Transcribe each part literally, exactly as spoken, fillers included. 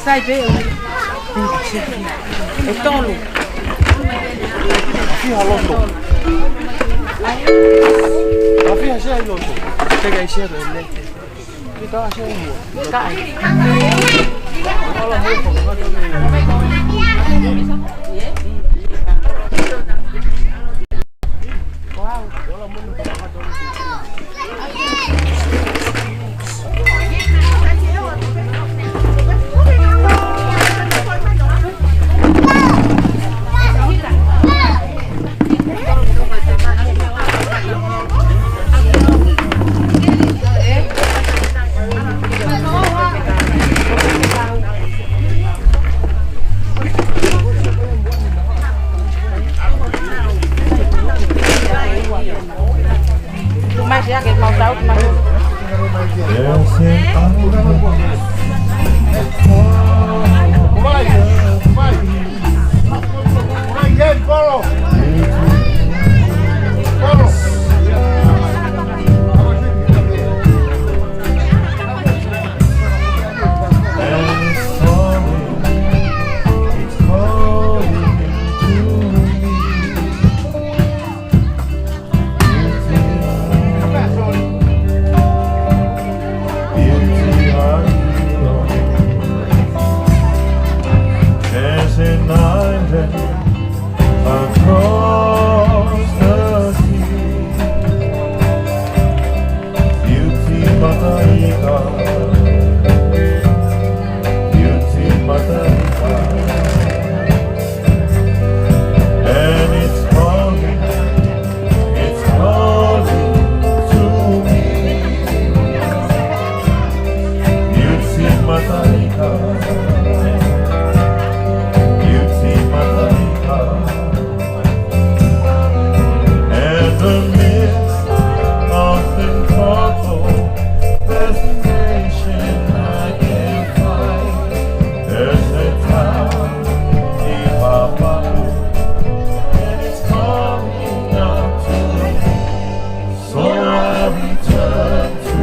Sai pē. ʻE tolu. Fiha loto. ʻA fiha sia ʻi loto. Teka ʻi sia pē, ne. Kita sia ʻi mua. Kae. There's an island across the sea. Beauty Mataika. Beauty Mataika. And it's calling, it's calling to me. Beauty Mataika. Beauty Mataika. And the mist of the purple destination I can find. There's a town in Papua, and it's calling out to me. So I return to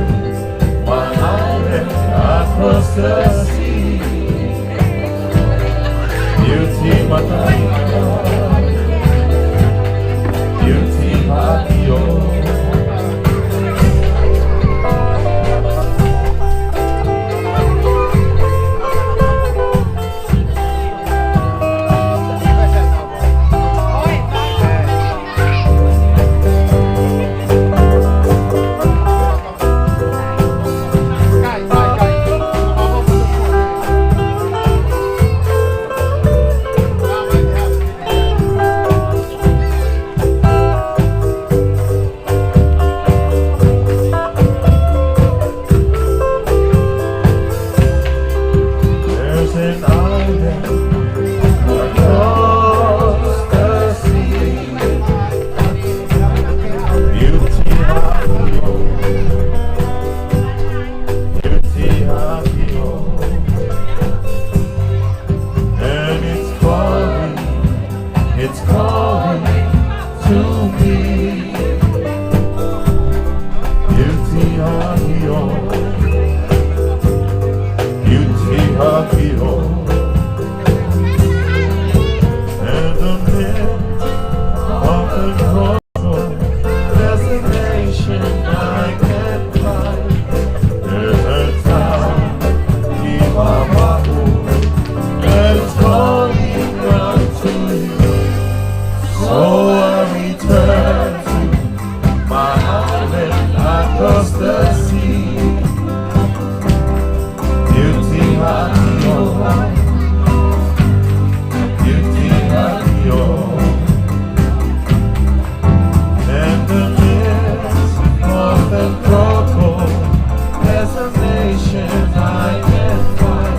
my island across the sea. Beauty Mataika, Beauty Mataika. I can find. There's a town in Mamaku that is calling out to you. So I return to my island across the sea. Beauty of your, beauty of your. And the mist of the crocodile, there's a nation I can find.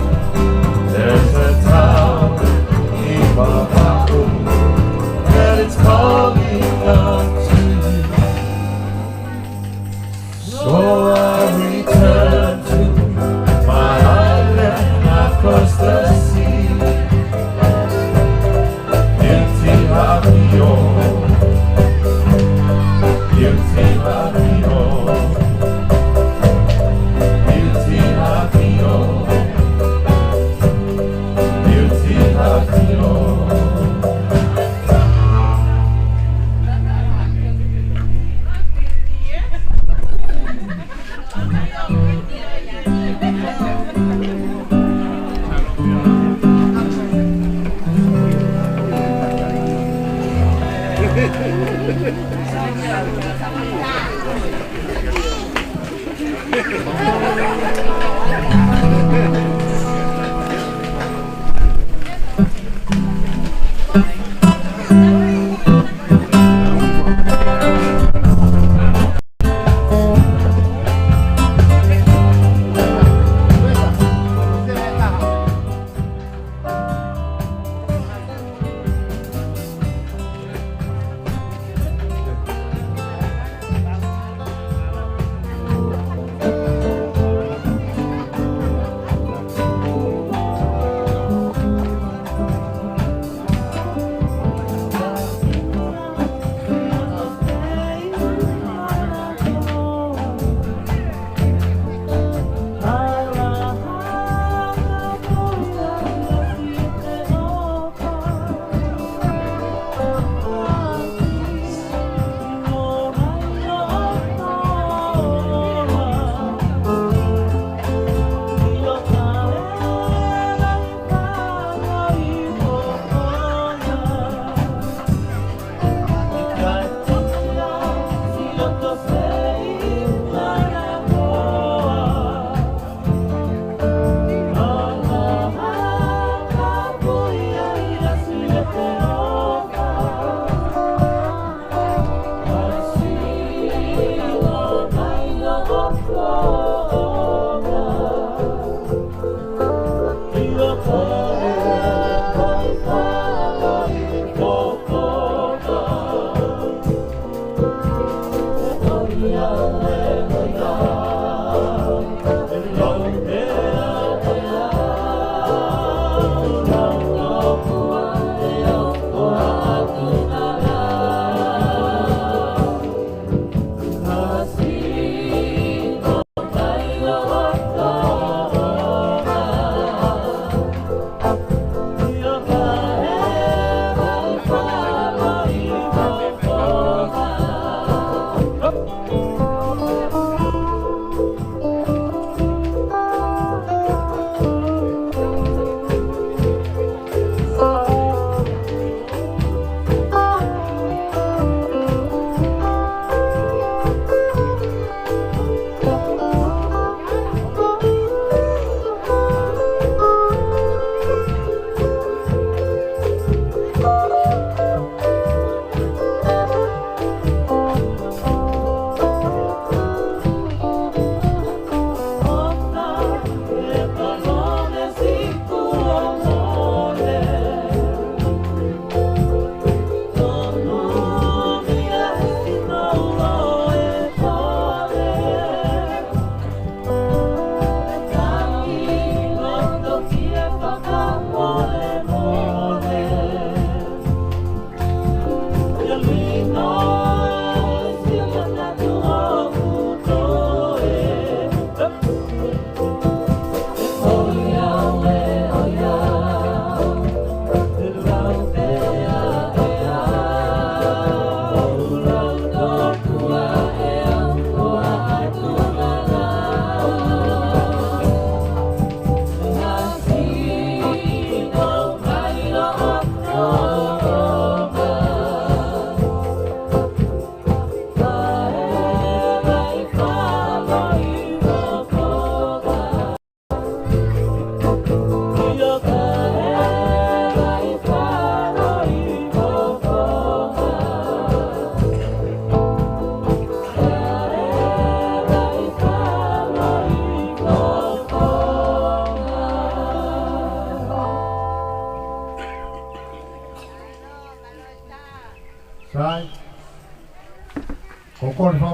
There's a town in Mamaku that it's calling out to you. So I return to my island across the sea. Beauty of your, beauty of your, beauty of your, beauty of your.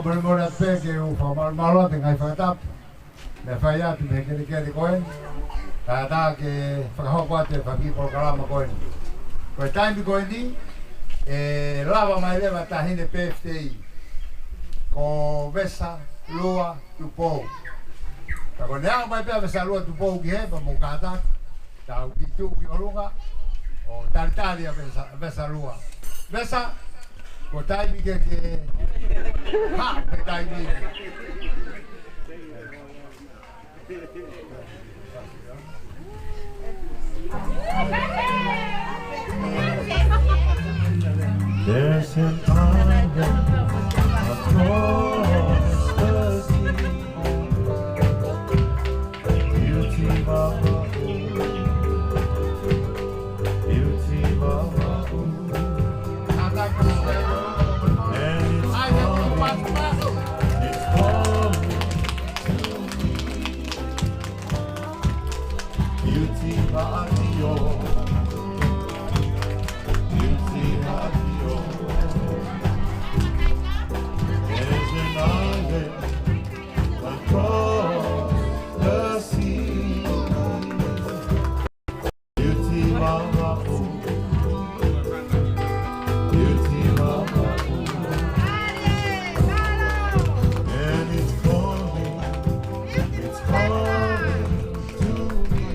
Molemole pē ke u fakamalumalu atu he ngaahi fakatapu. Meʻa fai atu mei he kelekele ko eni. Kae ʻatā ke fakahoko atu e fanga kiʻi polokalama ko eni. Ko e taimi ko eni, ʻe lava mai leva e taʻahine birthday ko Vesalua Tupou. Ka ko ʻene aʻu mai pē ʻa Vesalua Tupou ki heni pea mou kātaki. Tau kiʻi tuʻu ki ʻolunga ʻo talitali ʻa Vesa, Vesalua. Vesa, ko e taimi ke ke ha, ko e taimi. There's an island across the sea. Beauty Mama, Beauty Mama, and it's calling, it's calling to me. Beauty Mama, Beauty Mama, there's an island across the sea. Beauty Mama, Beauty Mama, and it's calling, it's calling to me.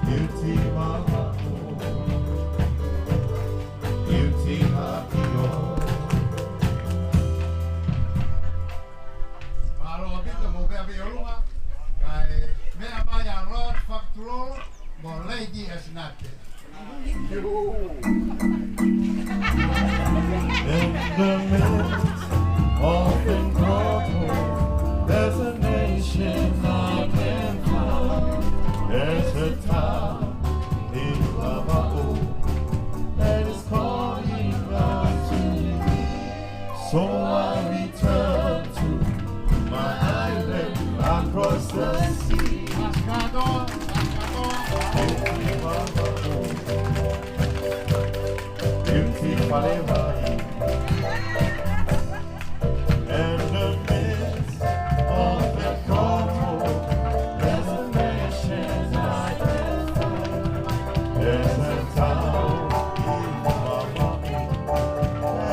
Beauty Mama, Beauty Mama. Mālō ʻaupito mou meʻa pē ʻolunga, kae meʻa mai ʻa Lord Fakatulolo mo Lady Asinate. In the midst of the trouble, there's a nation I can find. There's a town in Vavaʻu that is calling out to me. So I return to my island across the sea. Beauty Vavaʻu, Beauty Falevai. In the midst of the trouble, there's a nation I can find. There's a town in Vavaʻu,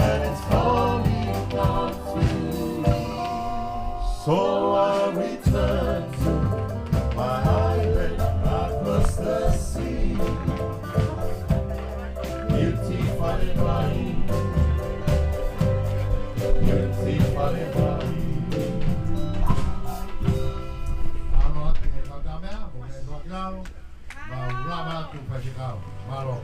and it's calling out to me. So I return to my island across the sea. Beauty Falevai. Beauty Falevai. Mālō atu e kau Tamea, mo e kau Kilalo, mau lava atu Faifekau. Mālō.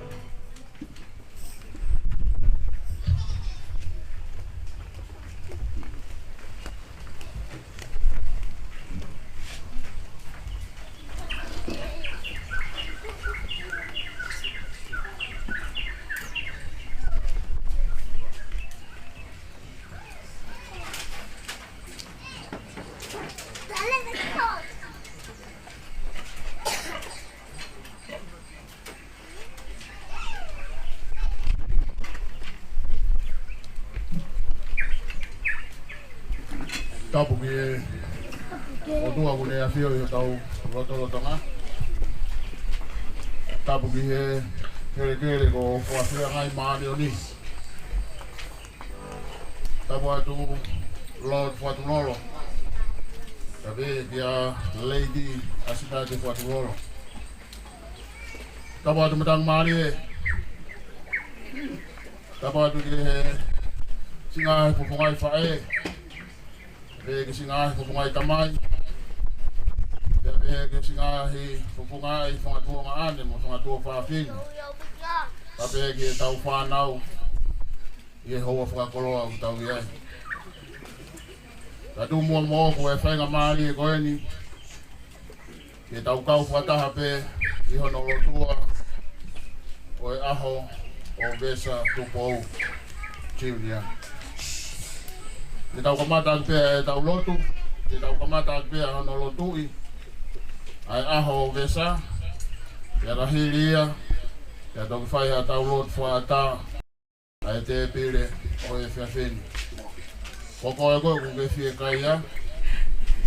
Tapu ki he ʻOtua kuo ne ʻafio ʻi hotau lotolotonga. Tapu ki he kelekele ko Fuafeangai Māʻoniʻoni. Tapu atu Lord Fuatulolo. Tapu kia Lady Asinate Fuatulolo. Tapu atu matangi mālie. Tapu atu ki he siʻi ngaahi fofongaʻi faʻē. Pea ki he siʻi ngaahi fofongaʻi tamai. Pea pehē ki he siʻi ngaahi fofongaʻi fanga tuongaʻane mo fanga tuofāfine. Pea pehē ki heʻetau fānau ʻi he houa fakakoloa ʻoku tau ʻi ai. Ka tuku muʻa moʻoku e faingamālie ko eni ke tau kau fakataha pē ʻi hono lotua ʻo e ʻaho ʻo Vesa Tupou Junior. Ke tau kamata atu pē ʻetau lotu, ke tau kamata atu pē hono lotuʻi ʻa e ʻaho ʻo Vesa, pea ka hili ia, pea toki fai haʻatau lotu fakaʻatā ʻa e tēpile ʻo e efiafi ni. Ko koe ko ē ʻoku ke fiekaia,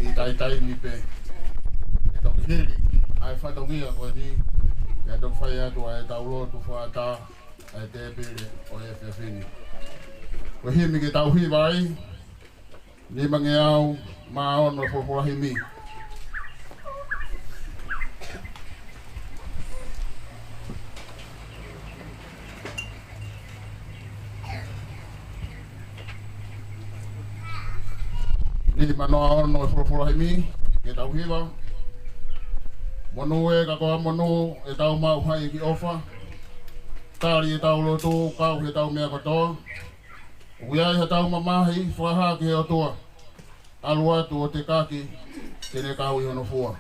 ʻi he taimi ni pē. ʻE toki hili ʻa e fatongia ko eni, pea toki fai atu ʻa ʻetau lotu fakaʻatā ʻa e tēpile ʻo e efiafi ni. Ko e himi ke tau hiva ai, nimangeau mā ono e folofola himi. Nimanoa ono e folofola himi, ke tau hiva. Monū ē, ka ko e monū ʻetau maʻu ʻa e ʻEiki ʻofa. Tali ʻetau lotu, kau ʻi heʻetau meʻa kotoa. ʻOku ʻi ai haʻatau mamahi, fakahā ki he ʻOtua. ʻAlu atu ʻo tekaki, te ne kau ʻi hono fua.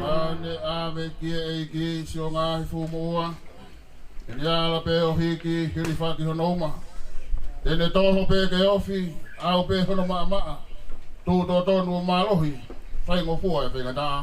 ʻA ne ʻave ki he ʻEiki siʻo ngaahi fuʻu moʻua. Te ne ala pē ʻo hiki, hilifaki hono uma. Te ne toho pē ke ofi, ʻalu pē hono maʻamaʻa. Tuʻu totonu ʻo mālohi, faingofua ʻi he faingataʻa.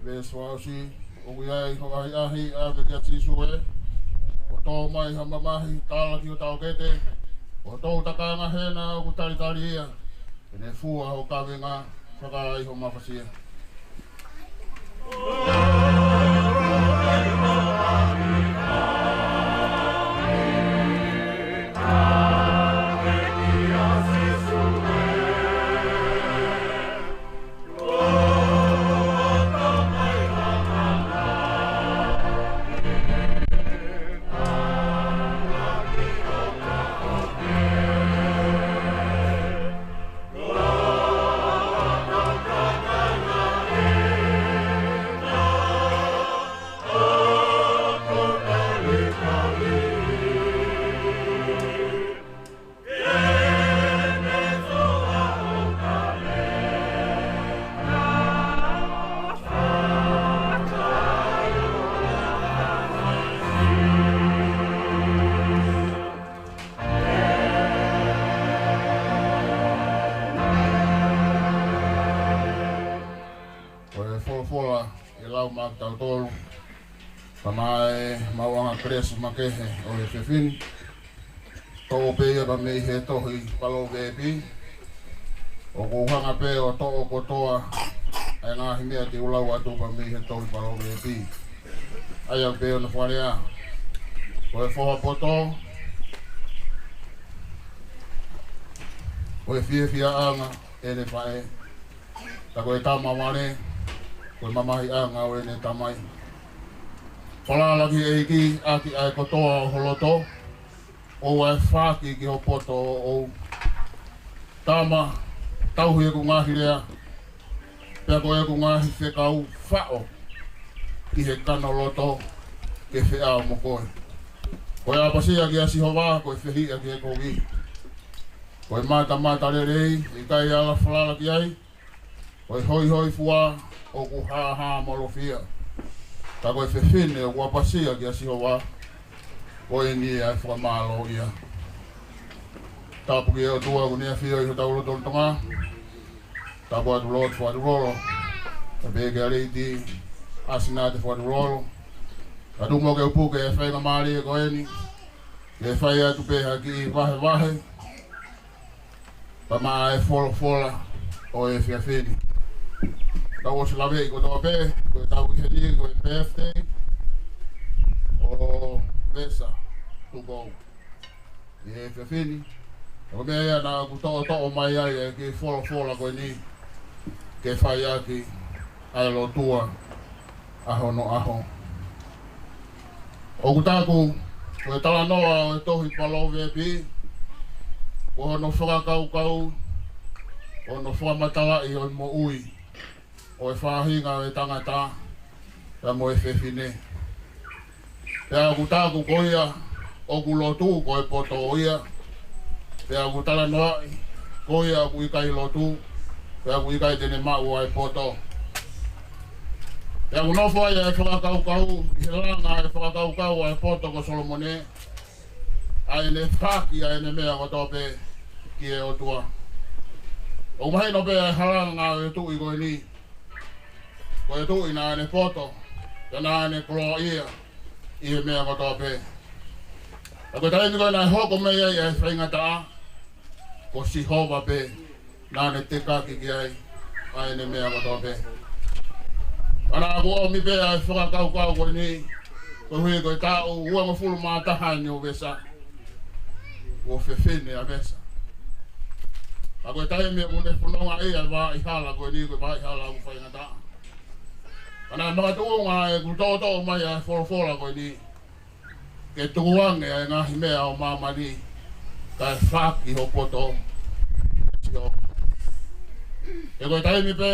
Veesi fakaʻosi, ʻoku ʻi ai ho ʻahiʻahi, ʻave kia Sīsū ē. ʻO tō mai ha mamahi, tala ki ho taʻokete. ʻO tō takanga hena ʻoku talitali ia. Te ne fua ho kavenga, fakaai ho mafasia. Ko e folofola ʻe lau maʻa kitautolu, pea maʻa e maʻuʻanga kelesi makehe ʻo e efiafi ni. Toʻo pē ia pea mei he tohi Palōveepi. ʻOku ou hanga pē ʻo toʻo kotoa ʻa e ngaahi meʻa te u lau atu pea mei he tohi Palōveepi. ʻA ia pē hono fakalea. Ko e foha poto, ko e fiefiaʻanga ʻene faʻē. Ka ko e tama vale, ko e mamahiʻanga ʻo ʻene tamai. Falala ki he ʻEiki ʻaki ʻa e kotoa ʻo ho loto, ʻoua ʻe faaki ki ho poto ʻoʻou. Tama, tauhi ʻeku ngaahi lea, pea ko ʻeku ngaahi fekau faʻo ki he kano loto ke feʻao mo koe. Ko e ʻapasia kia Sihova ko e fehiʻa ki he kovi. Ko e matamatalelei ʻikai ala falala ki ai. Ko e hoihoifua ʻoku hāhāmolofia. Ka ko e fefine ʻoku ʻapasia kia Sihova, ko eni ʻa e fakamālōʻia. Tapu ki he ʻOtua ʻoku ne ʻafio ʻi hotau lotolotonga. Tapu atu Lord Fuatulolo. Tapu ki he lady ʻa Sinate Fuatulolo. Ka tuku muʻa ke u puke e faingamālie ko eni ke fai atu pē ha kiʻi vahevahe pea maʻa e folofola ʻo e efiafi ni. Tau ʻosi laveʻi kotoa pē, ko e tau ʻi heni ko e birthday ʻo Vesa Tukou ʻi he efiafi ni. Ko e meʻa ia naʻa ku toʻotoʻo mai ai e kiʻi folofola ko eni ke fai ʻaki ʻa e lotua ʻa hono ʻaho. ʻOku taku, ko e talanoa ʻo e tohi Palovepi, ko hono fakakaukau, ko hono fakamatalaʻi ʻo e moʻui ʻo e faʻahinga ʻo e tangata pea mo e fefine. Pea ʻoku taku ko ia ʻoku lotu ko e poto ia. Pea ʻoku talanoaʻi ko ia ʻoku ʻikai lotu, pea ʻoku ʻikai te ne maʻu ʻa e poto. Pea ʻoku nofo ai ʻa e fakakaukau, ʻi he langa ʻa e fakakaukau ʻa e poto ko Solomone, ʻa ʻene faki ʻa ʻene meʻa kotoa pē ki he ʻOtua. ʻOku mahino pē ʻa e halanga ʻo e tuʻi ko eni. Ko e tuʻi naʻa ne poto, pea naʻa ne koloaʻia ʻi he meʻa kotoa pē. Ka ko e taimi ko ē naʻe hoko mai ai ʻa e faingataʻa, ko Sihova pē naʻa ne tekaki ki ai ʻa ʻene meʻa kotoa pē. Ka naʻa ku ʻomi pē ʻa e fakakaukau ko eni, koeʻuhi ko e taʻu uangofulu mā taha eni ʻo Vesa. Ko e fefine ʻa Vesa. Ka ko e taimi ʻoku ne fononga ai ʻa e vaʻa hala ko eni, ko e vaʻa hala ʻoku faingataʻa. Ka naʻe makatuʻunga ʻeku toʻotoʻo mai ʻa e folofola ko eni ke tukuange ʻa e ngaahi meʻa ʻo māmani, kae faki ho poto kia Sihova. He ko e taimi pē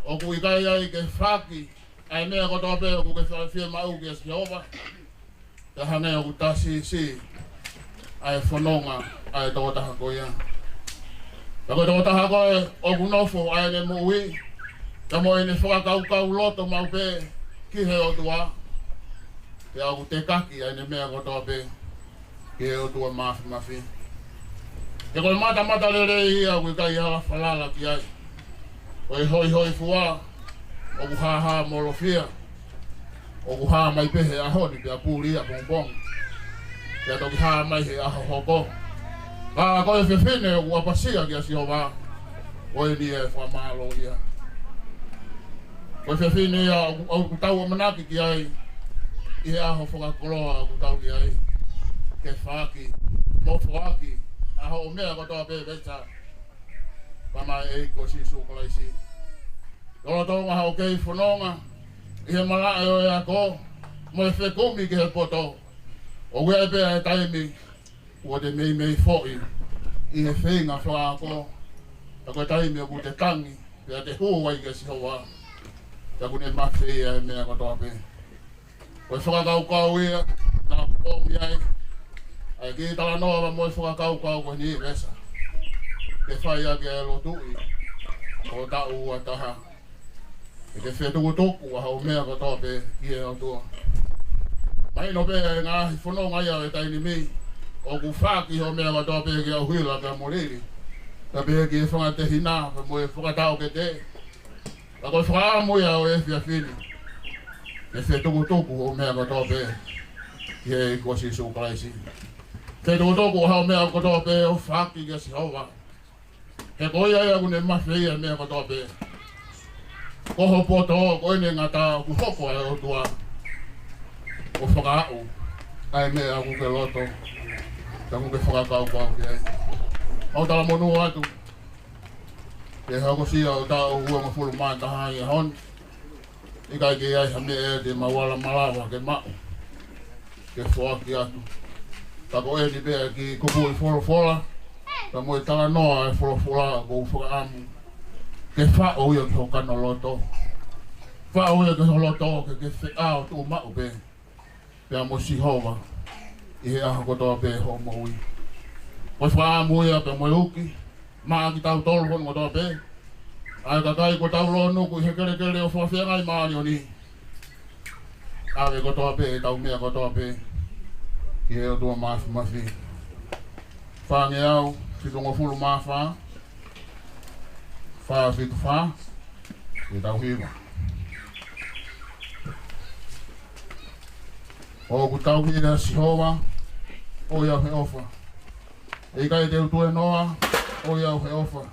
ʻoku ʻikai ai ke faki ʻa e meʻa kotoa pē ʻoku ke fa-, fiemaʻu kia Sihova, pea hangē ʻoku tāsīsī ʻa e fononga ʻa e tokotaha ko ia. Pea ko e tokotaha ko ē ʻoku nofo ʻa ʻene moʻui pea mo ʻene fakakaukau loto maʻu pē ki he ʻOtua, pea ʻoku tekaki ʻa ʻene meʻa kotoa pē ki he ʻOtua Māfimafi. He ko e matamatalelei ia ʻoku ʻikai ala falala ki ai. Ko e hoihoifua ʻoku hāhāmolofia. ʻOku hā mai pē he ʻaho ni pea puli ʻapongipongi, pea toki hā mai he ʻaho hoko. Ka ko e fefine ʻoku ʻapasia kia Sihova, ko eni ʻa e fakamālōʻia. Ko e fefine ia ʻoku, ʻoku tau ʻamanaki ki ai ʻi he ʻaho fakakoloa ʻoku tau ʻi ai, ke faki mo foaki ʻa hoʻo meʻa kotoa pē Vesa, pea maʻa e ʻEiki ko Sīsū Kalaisi. Lolotonga hoʻo kei fononga ʻi he malaʻe ʻo e ako mo e fekumi ki he poto, ʻoku ʻi ai pē ʻa e taimi kuo te meimei foʻi ʻi he feinga fakaako. Ka ko e taimi ʻoku te tangi pea te hū ai kia Sihova, pea ʻoku ne mafeia ʻa e meʻa kotoa pē. Ko e fakakaukau ia naʻa ku ʻomi ai ʻa e kiʻi talanoa pea mo e fakakaukau ko eni Vesa, ke fai ʻaki ʻa e lotuʻi ʻo taʻu ua taha. Ke ke fetukutuku ʻa hoʻo meʻa kotoa pē ki he ʻOtua. Mahino pē ʻa e ngaahi fononga ia ʻo e taimi ni, ʻoku faki hoʻo meʻa kotoa pē ki he ʻuhila pea mo lili, pea pehē ki he fanga tehina pea mo e fakataʻokete. Ka ko e fakaʻamu ia ʻo e efiafi ni, ke fetukutuku hoʻo meʻa kotoa pē ki he ʻEiki ko Sīsū Kalaisi. Fetukutuku hoʻo meʻa kotoa pē ʻo faki kia Sihova. He ko ia ia ʻoku ne mafeia ʻa e meʻa kotoa pē. Ko ho poto, ko ʻene ngata, ʻoku hoko ʻa e ʻOtua ʻo fakaaʻu ʻa e meʻa ʻoku ke loto, pea ʻoku ke fakakaukau ki ai. ʻOku ou talamonū atu ke hokosia ʻo taʻu uangofulu mā taha ʻi he ʻaho ni, ʻikai ke ʻi ai ha meʻa ia te mau ala malava ke maʻu ke foaki atu. Ka ko eni pē ʻa e kiʻi kupuʻi folofola, pea mo e talanoa ʻa e folofola ʻoku ou fakaʻamu ke faʻo ia ki ho kano loto. Faʻo ia ki ho loto ke ke feʻao tuʻu maʻu pē pea mo Sihova. ʻi he ʻaho kotoa pē hoʻo moʻui. Ko e fakaʻamu ia pea mo e uki maʻa kitautolu hono kotoa pē ʻa e kakai kuo tau lōnuku ʻi he kelekele ʻo e feangai māʻoniʻoni. ʻAve kotoa pē ʻetau meʻa kotoa pē ki he ʻOtua Māfimafi. Fāngeau fitungofulu mā fā, fā fitu fā, ke tau hiva. ʻOku tauhi ʻa Sihova, ʻoiauē ʻofa. ʻE ʻikai te u tuēnoa, ʻoiauē ʻofa.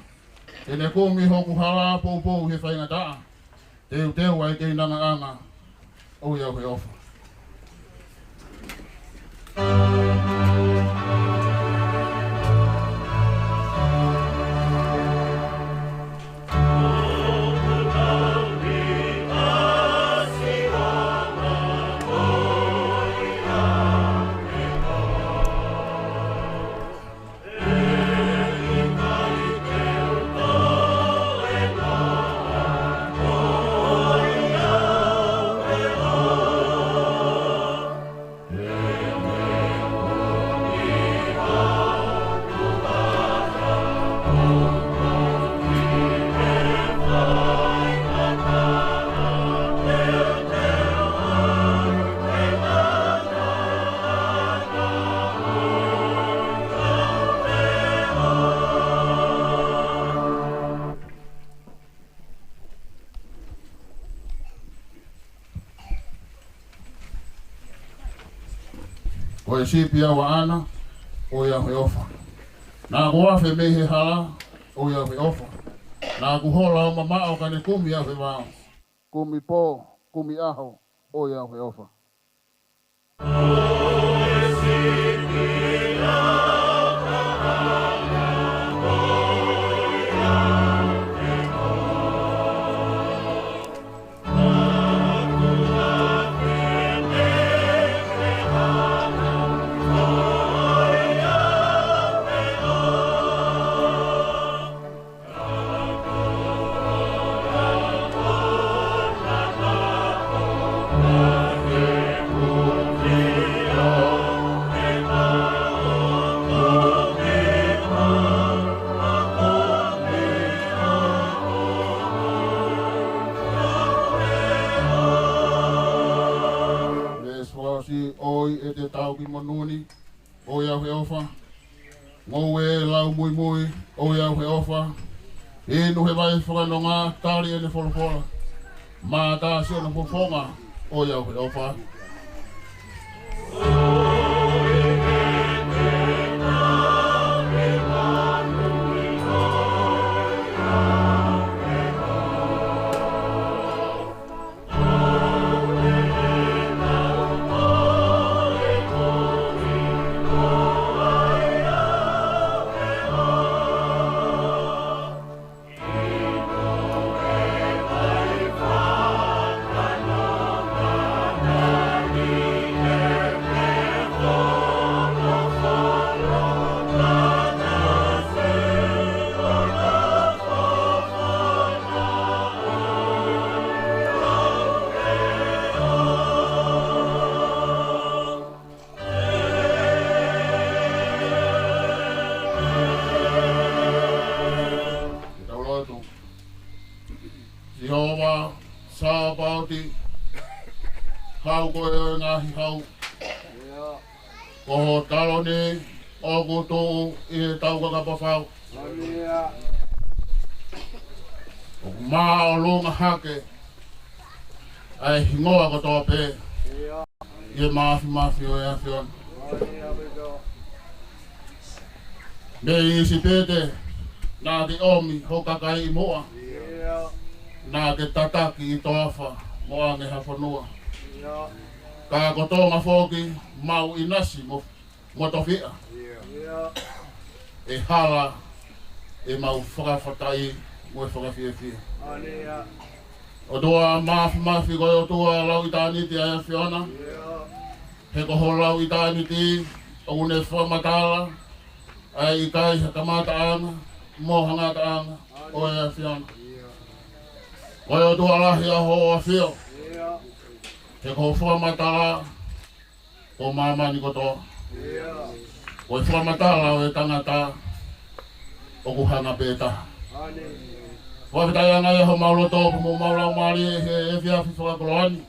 Te ne kumi hoku hala poupou he faingataʻa. Teuteu ʻa e keinangaʻanga, ʻoiauē ʻofa. Ko e sipi ʻa Vaʻana, ʻoiauē ʻofa. Naʻa ku afe mei he hala, ʻoiauē ʻofa. Naʻa ku hola ʻo mamaʻo ka ne kumi au he vao. Kumi pō, kumi ʻaho, ʻoiauē ʻofa. Veesi fakaʻosi, ʻoi ʻete tau ki monū ni, ʻoiauē ʻofa. Ngoue lau muimui, ʻoiauē ʻofa. Inu he vai fakanonga, tali ʻene folofola. Mātā siʻono fofonga, ʻoiauē ʻofa. Ke tau lotu. Sihova Sāpaoti, hau ko e ʻo e ngaahi hau. Ko ho taloni ʻoku tuʻu ʻi he tau kakapa fau. ʻOku māʻolunga hake ʻa e hingoa kotoa pē ʻi he māfimafi ʻo e ʻAfiona. Mei ʻIsipite naʻa ke ʻomi ho kakai ʻi muʻa. Naʻa ke tataki ʻi toafa mo ʻange ha fonua. Ka ko Tonga foki mau ʻinasi mo, mo tofiʻa. ʻE hala ʻemau fakafetaʻi mo e fakafiefia. ʻOtua Māfimafi, ko e ʻOtua lau ʻitāniti ʻa e ʻAfiona. He ko ho lau ʻitāniti ʻoku ne fakamatala ʻa e ʻikai ha kamataʻanga mo ha ngataʻanga ʻo e ʻAfiona. Ko e ʻOtua lahi ʻa hoʻo ʻAfio. He ko ho fakamatala ko māmani kotoa. Ko e fakamatala ʻo e tangata ʻoku hanga pē taha. Fakafetaʻi ange ʻi homau loto pea mo homau laumālie he efiafi fakakoloa ni.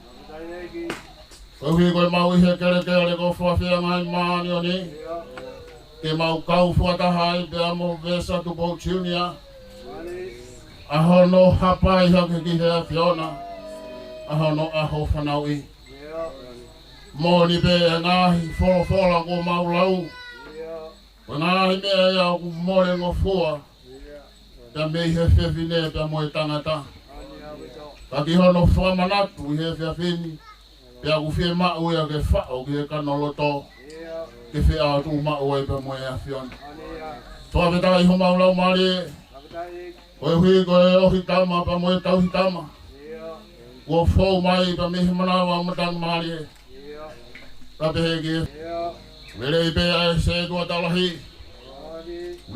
Koeʻuhi ko e mau ʻi he kelekele ko Fafeangai Māʻoniʻoni, ke mau kau fakataha ai pea mo Vesa Tupou Junior, ʻa hono hapai hake ki he ʻAfiona ʻa hono ʻaho fanauʻi. Moʻoni pē e ngaahi folofola kuo mau lau, ko e ngaahi meʻa ia ʻoku molengofua pea mei he fefine pea mo e tangata. Ka ki hono fakamanatu ʻi he efiafi ni, pea ʻoku fiemaʻu ia ke faʻo ki he kano loto, ke feʻao tuʻumaʻu ai pea mo e ʻAfiona. Fakafetaʻi ʻi homau laumālie koeʻuhi ko e ohi tama pea mo e tauhi tama kuo fou mai pea mei he manava ʻo matangi mālie. Ka pehē ki he lelei pē ʻa e sētuata lahi,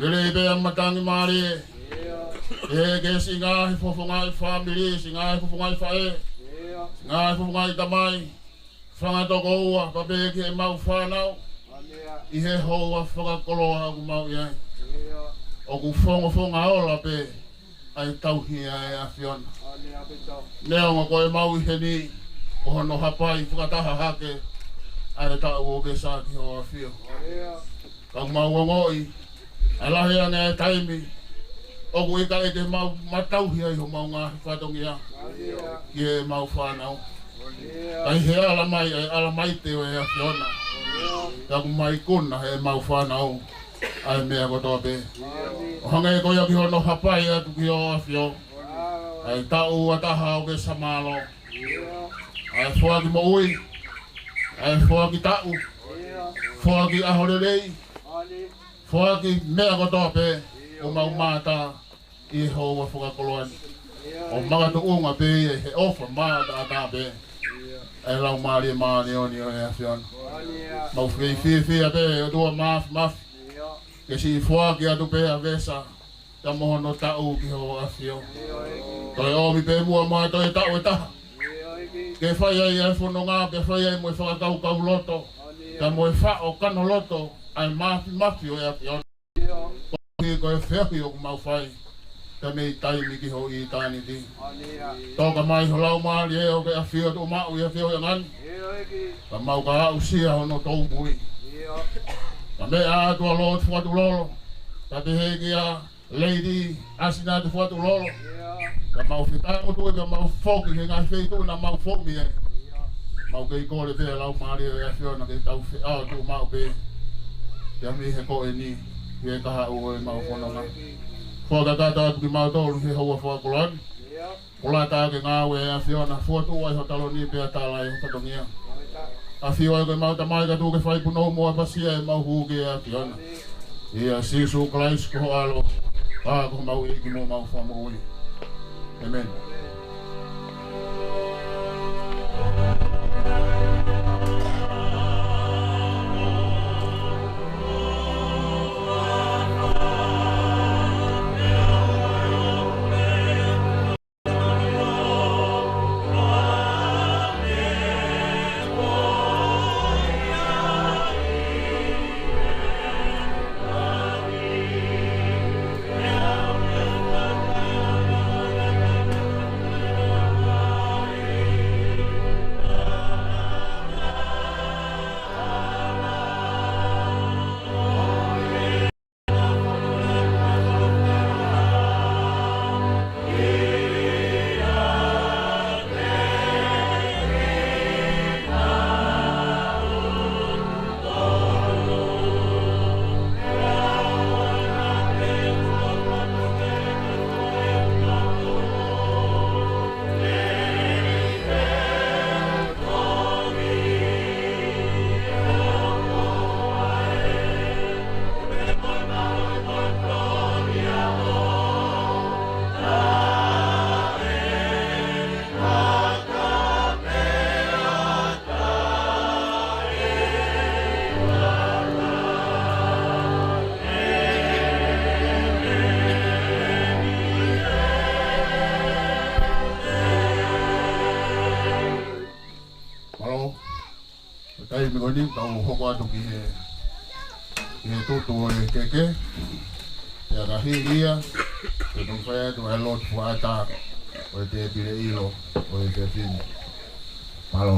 lelei pē ʻa e matangi mālie. Pehē ki he siʻi ngaahi fofongaʻi fāmili, siʻi ngaahi fofongaʻi faʻē, siʻi ngaahi fofongaʻi tamai, fanga tokoua, pea pehē ki heʻemau fānau ʻi he houa fakakoloa ʻoku mau ʻi ai. ʻOku fongofonga ola pē ʻa e tauhi ʻa e ʻAfiona. Neongo ko e mau ʻi heni, ko hono hapai fakataha hake ʻa e taʻu ʻo Vesa ki hoʻo ʻAfio. Ka mau ongoʻi ʻa e lahi ange ʻa e taimi ʻoku ʻikai ke mau matauhi ai homau ngaahi fatongia ki heʻemau fānau. Ka ʻi he ala mai ʻa e ʻalamaite ʻo e ʻAfiona, ka ʻoku mau ikuna heʻemau fānau ʻa e meʻa kotoa pē. ʻO hangē ko ia ki hono hapai atu ki hoʻo ʻAfio ʻa e taʻu ua taha ʻo Vesa Mālō, ʻa e foaki moʻui, ʻa e foaki taʻu, foaki ʻaho lelei, foaki meʻa kotoa pē ʻoku mau mātā ʻi he houa fakakoloa ni. ʻO makatuʻunga pē ia he ʻofa mātaʻatā pē ʻa e Laumālie Māʻoniʻoni ʻo e ʻAfiona. Mau fie fiefia pē ʻOtua Māfimafi ke siʻi foaki atu pē ʻa Vesa pea mo hono taʻu ki hoʻo ʻAfio. Toe ʻomi pē muʻa mo e toe taʻu ʻe taha ke fai ai ʻa e fononga, pea fai ai mo e fakakaukau loto, pea mo e faʻo kano loto ʻa e Māfimafi ʻo e ʻAfiona. Koeʻuhi ko e feohi ʻoku mau fai pea mei taimi ki ho ʻitāniti. Toka mai ho Laumālie ʻo ke ʻafio tuʻumaʻu ʻi he ʻafiona ni, ka mau ka aʻusia hono toumui. Ka meʻa atu ʻa Lord Fuatulolo, ka pehē kia Lady Asinati Fuatulolo, ka mau fetaʻi mo tui ka mau foki he ngaahi feituʻu naʻa mau foki ai. Mau kei kole pē Laumālie ʻo e ʻAfiona ke tau feʻao tuʻumaʻu pē pea mei he ko eni ki he kahaʻu ʻo ʻemau fononga. Fakakakato atu kimautolu he houa fakakoloa ni. Ko lata ke ngāue ʻa e ʻAfiona, fotu ai ho taloni pea tala ai ho fatongia. ʻAfio ai ko ʻemau Tamai ka tuku ke fai punou mo ʻapasia ʻemau hū ki he ʻAfiona. ʻIa Sīsū Kalaisi ko ho ʻAlo, ʻa ko homau ʻEiki mo homau Fakamoʻui. ʻĒmeni. Mālō. Ko e taimi ko eni, tau hoko atu ki he Ke tutu ʻo e keke, pea ka hili ia, ke tau fai atu ʻa e lotu fuata ʻo e tēpile ʻilo ʻo e efiafi ni. Palo.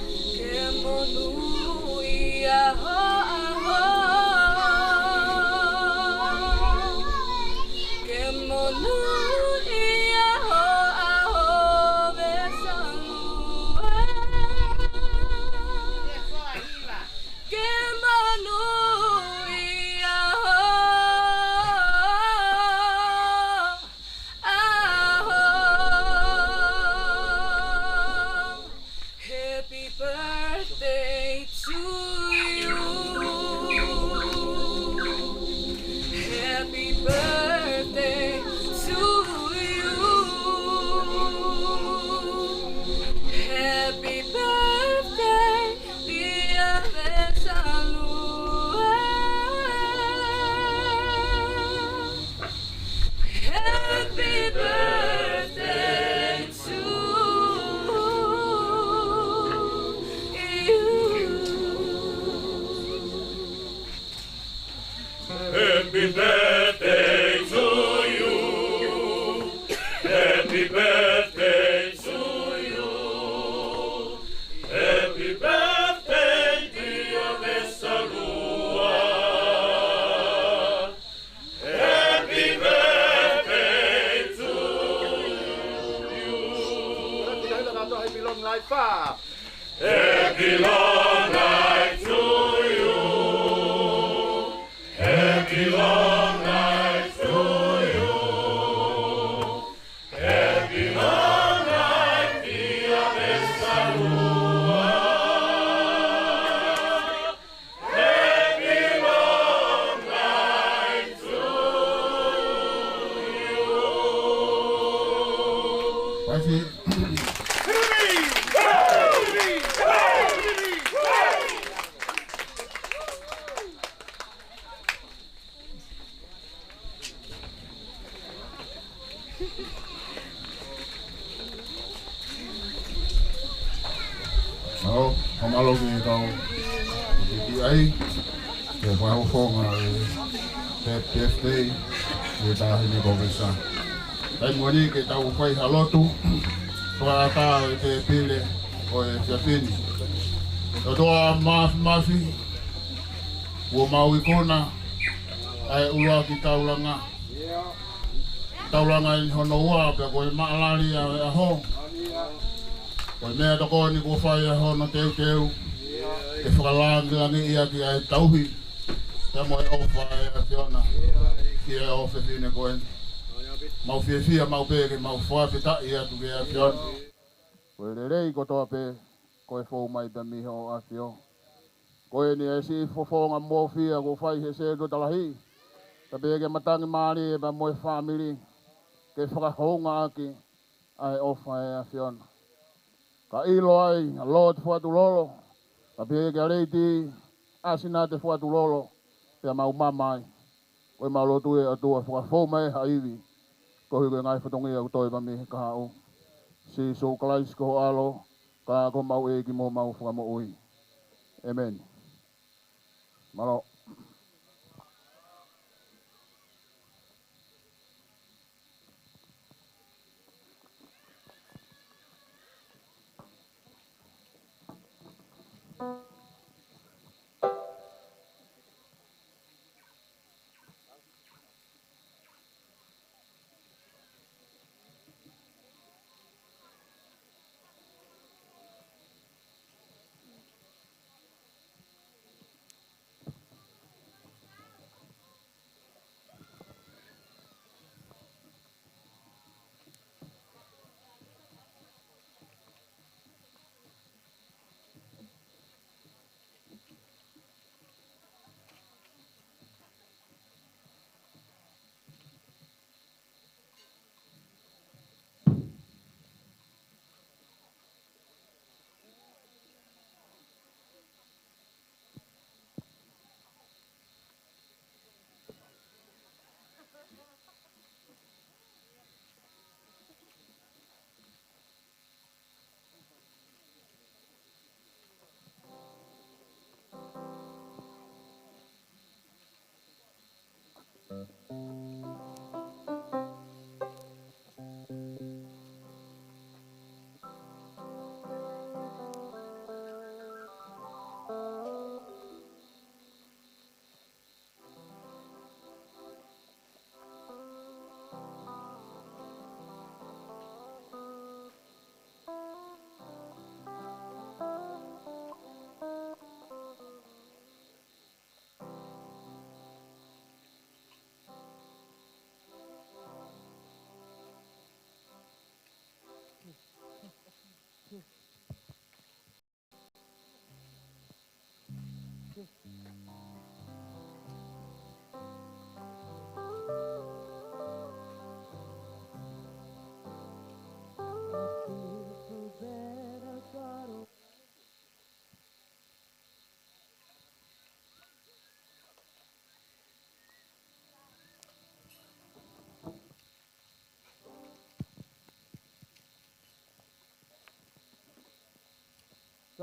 Ke monūʻia ho ʻaho. Ke monūʻia ho ʻaho, Vesalua. Ke monūʻia ho ʻaho. Happy birthday to you. Happy birthday to you. Happy birthday, dear Vesalua. Happy birthday to you. Happy birthday to you. Happy birthday to you. Happy birthday, dear Vesalua. Happy birthday to you. Happy long life, ah. Happy long life to you. Happy long life to you. Happy long life, dear Vesalua. Happy long life to you. Pasi. ʻO, fakamālō ki he kau titiai, ki he fakafofonga ʻo e happy birthday ki he Taʻahine ko Vesa. Taimi ko eni ke tau fai ha lotu fuata ʻo e tēpile ʻo e efiafi ni. ʻOtua Māfimafi, kuo mau ikuna ʻa e ʻuluaki taulanga. Taulanga ʻi hono ua, pea ko e maʻalali ʻa e ʻaho. Ko e meʻatokoni kuo fai ʻa hono teuteu ke fakalangilangiʻi ʻaki ʻa e tauhi pea mo e ʻofa ʻa e ʻAfiona ki he ʻofefine ko eni. Mau fiefia maʻu pē ke mau fakafetaʻi atu ki he ʻAfiona. Ko Ko e lelei kotoa pē, ko e fou mai pē mei ho ʻAfio. Ko eni ʻa e siʻi fofonga moʻui ʻoku fai he sētuata lahi. Ka pehē ki he matangi mālie pea mo e fāmili, ke fakahoungaʻaki ʻa e ʻofa ʻa e ʻAfiona. Ka ʻilo ai ʻa Lord Fuatulolo, ka pehē ki he lady ʻAsinate Fuatulolo, pea mau mamahi. Ko ʻemau lotu ʻe ʻOtua, fakafou mai ha ivi, koeʻuhi ko e ngaahi fatongia ʻoku toe pē mei he kahaʻu. Sīsū Kalaisi ko ho ʻAlo, ka ko homau ʻEiki mo homau Fakamoʻui. ʻĒmeni. Mālō.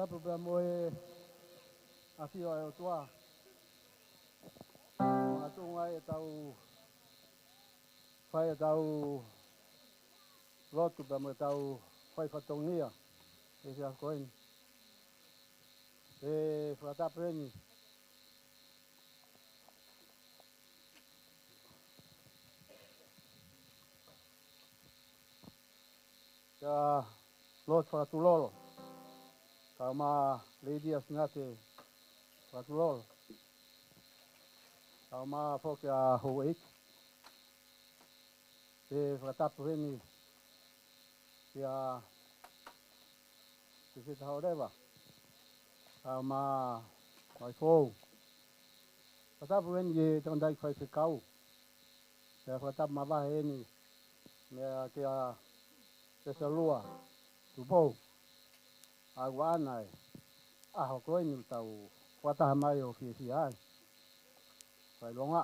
Tapu pea mo e ʻAfio ʻa e ʻOtua. Makatuʻunga ʻetau fai ʻetau lotu pea mo ʻetau fai fatongia he efiafi ko eni. ʻE fakatapu eni kia Lord Fakatulolo, kae ʻumaʻā Lady ʻAsinate Fakatulolo, kae ʻumaʻā foki ʻa Houʻeiki. ʻE fakatapu heni kia Sisita Haʻoleva, kae ʻumaʻā Maifou. Fakatapu heni ki he tangataʻeiki faifekau. Pea fakatapu mavahe heni meia kia Pesalua Tupou. ʻA ia ʻoku ʻaʻana e ʻaho ko eni ʻoku tau fakataha mai ʻo fiefia ai. Fakaʻilonga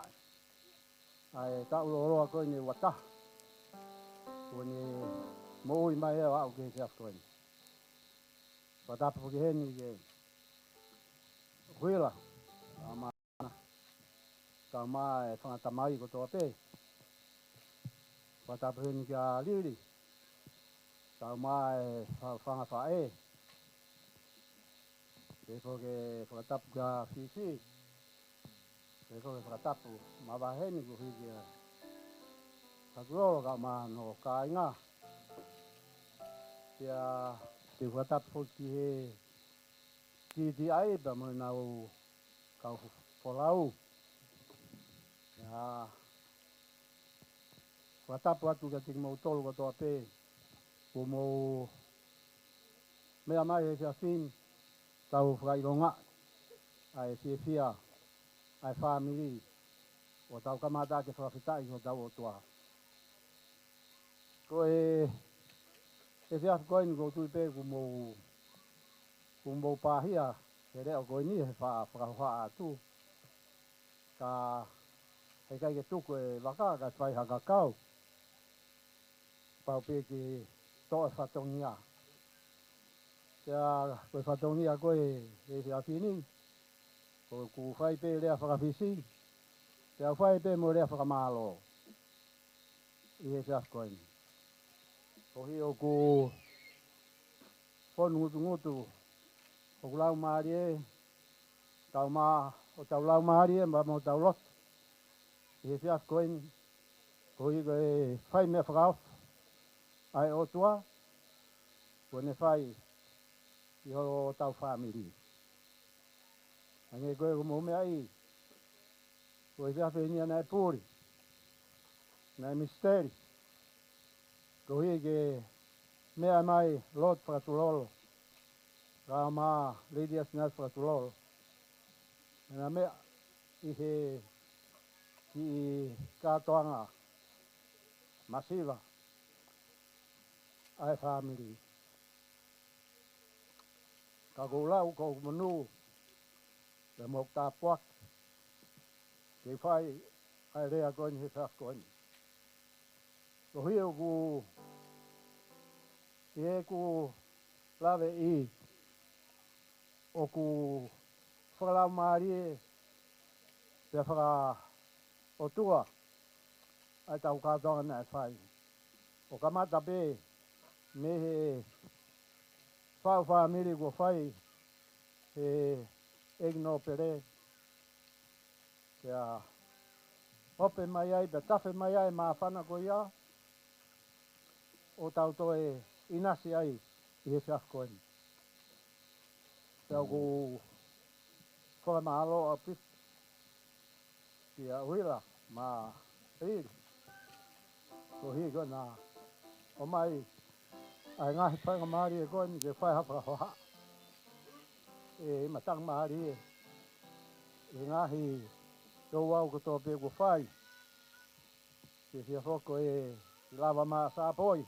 ʻa e taʻu lōloa ko eni ʻe uataha kuo ne moʻui mai ʻo aʻu ki he efiafi ko eni. Fakatapu foki heni kia Huila, kae ʻumaʻā, kae ʻumaʻā e fanga tamai kotoa pē. Fakatapu heni kia Lili, kae ʻumaʻā e fa-, fanga faʻē. Pehē foki e fakatapu kia Fifi. Pehē foki e fakatapu mavahe heni koeʻuhi kia Fakatulolo kae ʻumaʻā hono kāinga. Pea te u fakatapu foki ki he T T I pea mo ʻenau kau folau. ʻIo, fakatapu atu kiate kimoutolu kotoa pē kuo mou Meʻa mai he efiafi ni, tau fakaʻilonga ʻa e fiefia ʻa e fāmili, ʻo tau kamata ke fakafetaʻi ki hotau ʻOtua. Ko e, he efiafi ko eni ʻoku ou tui pē kuo mou, kuo mou pāhia he leʻo ko eni he fa-, fakahohaʻa atu. Ka heʻikai ke tuku e vaka kae fai ha kakau. Pau pē ke toʻo e fatongia. Pea ko e fatongia ko ē he efiafi ni, ʻoku ou fai pē lea faka-Fisi, pea u fai pē mo e lea fakamālō ʻi he efiafi ko eni. Koeʻuhi ʻoku fonu ngutungutu hoku laumālie, tau mā hotau laumālie, mā mo hotau loto ʻi he efiafi ko eni, koeʻuhi ko e fai meʻa fakaofo ʻa e ʻOtua kuo ne fai ʻi hotau fāmili. Hangē ko e ʻoku mou meaʻi, ko e efiafi ni naʻe puli, naʻe misiteli, koeʻuhi ke meʻa mai Lord Fakatulolo, kae ʻumaʻā Lady Agnes Fakatulolo, ʻena meʻa ʻi he kiʻi kātoanga masiva ʻa e fāmili. Ka ʻoku ou lau ko hoku monū, pea mo hoku tāpuaki, ke fai ʻa e lea ko eni he efiafi ko eni. Koeʻuhi ʻoku, ʻi heʻeku laveʻi, ʻoku fakalaumālie pea fakaʻotua ʻa e tau kātoanga naʻe fai. ʻO kamata pē mei he faʻu fāmili kuo fai he ʻEiki Nōpele, pea ope mai ai, pea tafe mai ai e māfana ko ia, ʻo tau toe ʻinasi ai ʻi he efiafi ko eni. Pea ʻoku ou fakamālō ʻaupito kia Uila mo Lili, koeʻuhi ko ʻena ʻomai ʻa e ngaahi faingamālie ko eni ke fai ha fakahohaʻa ʻi he matangamālie, ʻi he ngaahi ouau kotoa pē kuo fai. Ke fie hoko e lava mā Sāpoi,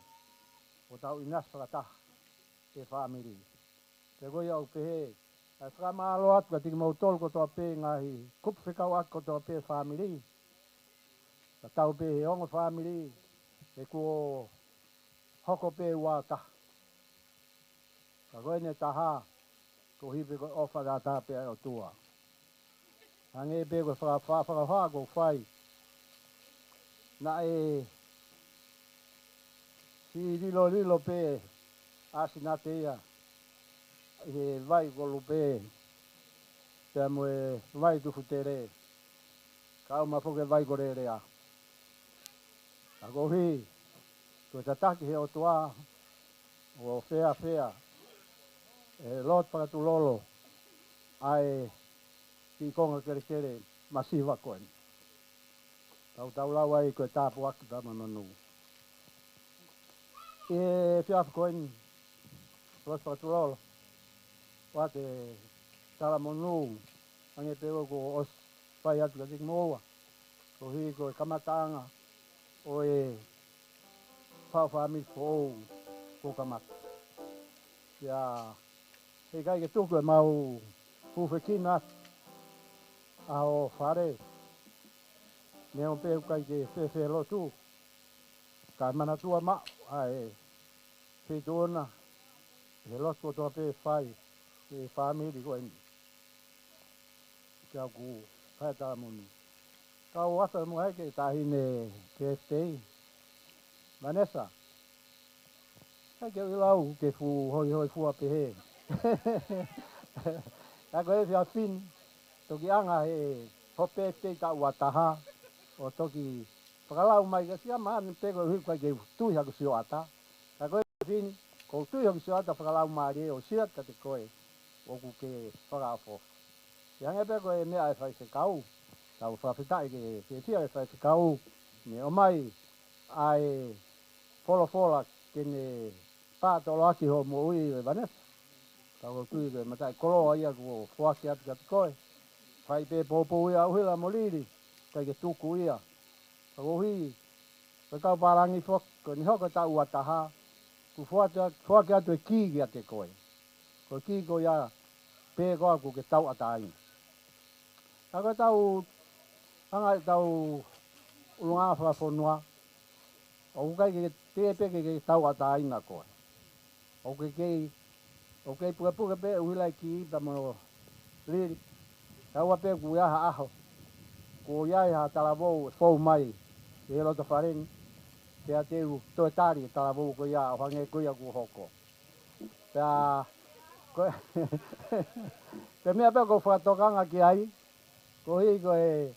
ʻo tau ʻinasi fakataha ʻi he fāmili. Pea ko ia ʻoku pehē ʻa e fakamālō atu kiate kimoutolu kotoa pē, ngaahi kupu fekauʻaki kotoa pē fāmili. Ka tau pē he ongo fāmili, he kuo hoko pē ua taha. Ka ko ʻene taha, koeʻuhi pē ko e ʻofa tatau pē ʻa e ʻOtua. Hangē pē ko e faka-, faka-, fakahohaʻa kuo fai, naʻe siʻi lilolilo pē ʻa Sinate ia ʻi he vai ko Lupe, pea mo e vai Tufutele, kae ʻumaʻā foki e vai ko Lelea. Ka koeʻuhi ko e tataki he ʻOtua, ʻo fēfē ʻe Lord Fakatulolo ʻa e kiʻi konga kelekele masiva ko eni. Tau tau lau ai ko e tāpuaki pea mo e monū. ʻI he efiafi ko eni, Lord Fakatulolo, ʻoatu e talamonū, hangē pē ʻoku ou ʻosi fai atu kiate kimoua, koeʻuhi ko e kamataʻanga ʻo e faʻu fāmili foʻou kuo kamata. Pea heʻikai ke tuku ʻemau hūfekina ʻa ho fale, neongo pē ʻoku ʻikai ke fēfē lotu, kae manatua maʻu ʻa e feituʻu na he lotu kotoa pē fai ʻe he fāmili ko eni. Ka ʻoku ou fai talamonū. Ka ʻoku ou ʻofa mo e kiʻi taʻahine birthday, Vanessa. ʻIkai ke u ʻilo au ke fuʻu hoihoifua ʻo pehē. Ka ko e efiafi ni, toki anga he ho birthday taʻu ua taha, ʻo toki fakalau mai ka sia mani pē koeʻuhi ʻoku ʻikai ke u tui haku sioʻata. Ka ko e efiafi ni, ʻoku ou tui haku sioʻata fakalaumālie ʻo share kiate koe, ʻoku ke fakaʻofoʻofa. ʻI he hangē pē ko e meʻa ʻa e faifekau, tau fakafetaʻi ke fiefia e faifekau, ne ʻomai ʻa e folofola ke ne pātoloaki hoʻo moʻui ʻe Vanessa. Ka ʻoku ou tui ko e mataʻikoloa ia kuo foaki atu kiate koe. Fai pē poupou ia ʻuhila mo lili, ʻikai ke tuku ia. Ka ʻoku ou tui, ko e kau pālangi foki, ko eni hoko e taʻu ua taha, kuo foaki, foaki atu e kī kiate koe. Ko e kī ko ia pē ko ia ʻoku ke tauʻatāina. Ka ko e tau, anga e tau ʻulungaanga fakafonua, ʻoku ʻikai ke tē pē ke, ke tauʻatāina koe. ʻOku ke kei, ʻoku kei pukepuke pē ʻuhila e kī pea mo lili. Kae ʻoua pē kuo ʻi ai ha ʻaho, kuo ʻi ai ha talavou ʻe fou mai ki he loto fale ni, pea te u toe tali e talavou ko ia ʻo hangē ko ia kuo hoko. Pea, ko e, ko e meʻa pē ʻoku ou fakatokanga ki ai, koeʻuhi ko e,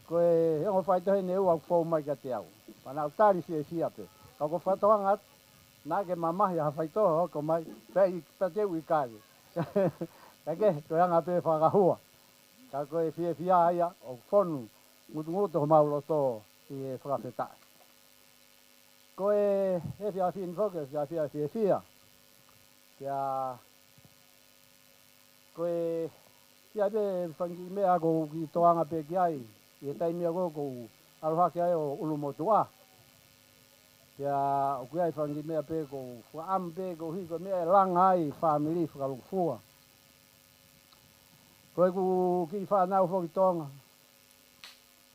ko e ongo faitohi ʻe ua ʻoku fou mai kiate au. Pea naʻa ku tali fiefia pē. Ka ʻoku ou fakatokanga atu, naʻa ke mamahi ha faitohi ʻe hoko mai, pea ʻi, pea te u ʻikai. Ka ke, ko e anga pē fakahua. Ka ko e fiefia ia, ʻoku fonu ngutungutu homau loto ʻi he fakafetaʻi. Ko e, he efiafi ni foki, efiafi fiefia. Pea, ko e, ʻi ai pē fanga kiʻi meʻa ʻoku ou kiʻi tokanga pē ki ai, ʻi he taimi ʻoku ou ʻalu hake ai ʻo ʻulumotuʻa. Pea, ʻoku ʻi ai fanga kiʻi meʻa pē ʻoku ou fakaʻamu pē koeʻuhi ko e meʻa ʻe langa ai e fāmili fakalūkufua. Ko ʻeku kiʻi fānau foki Tonga,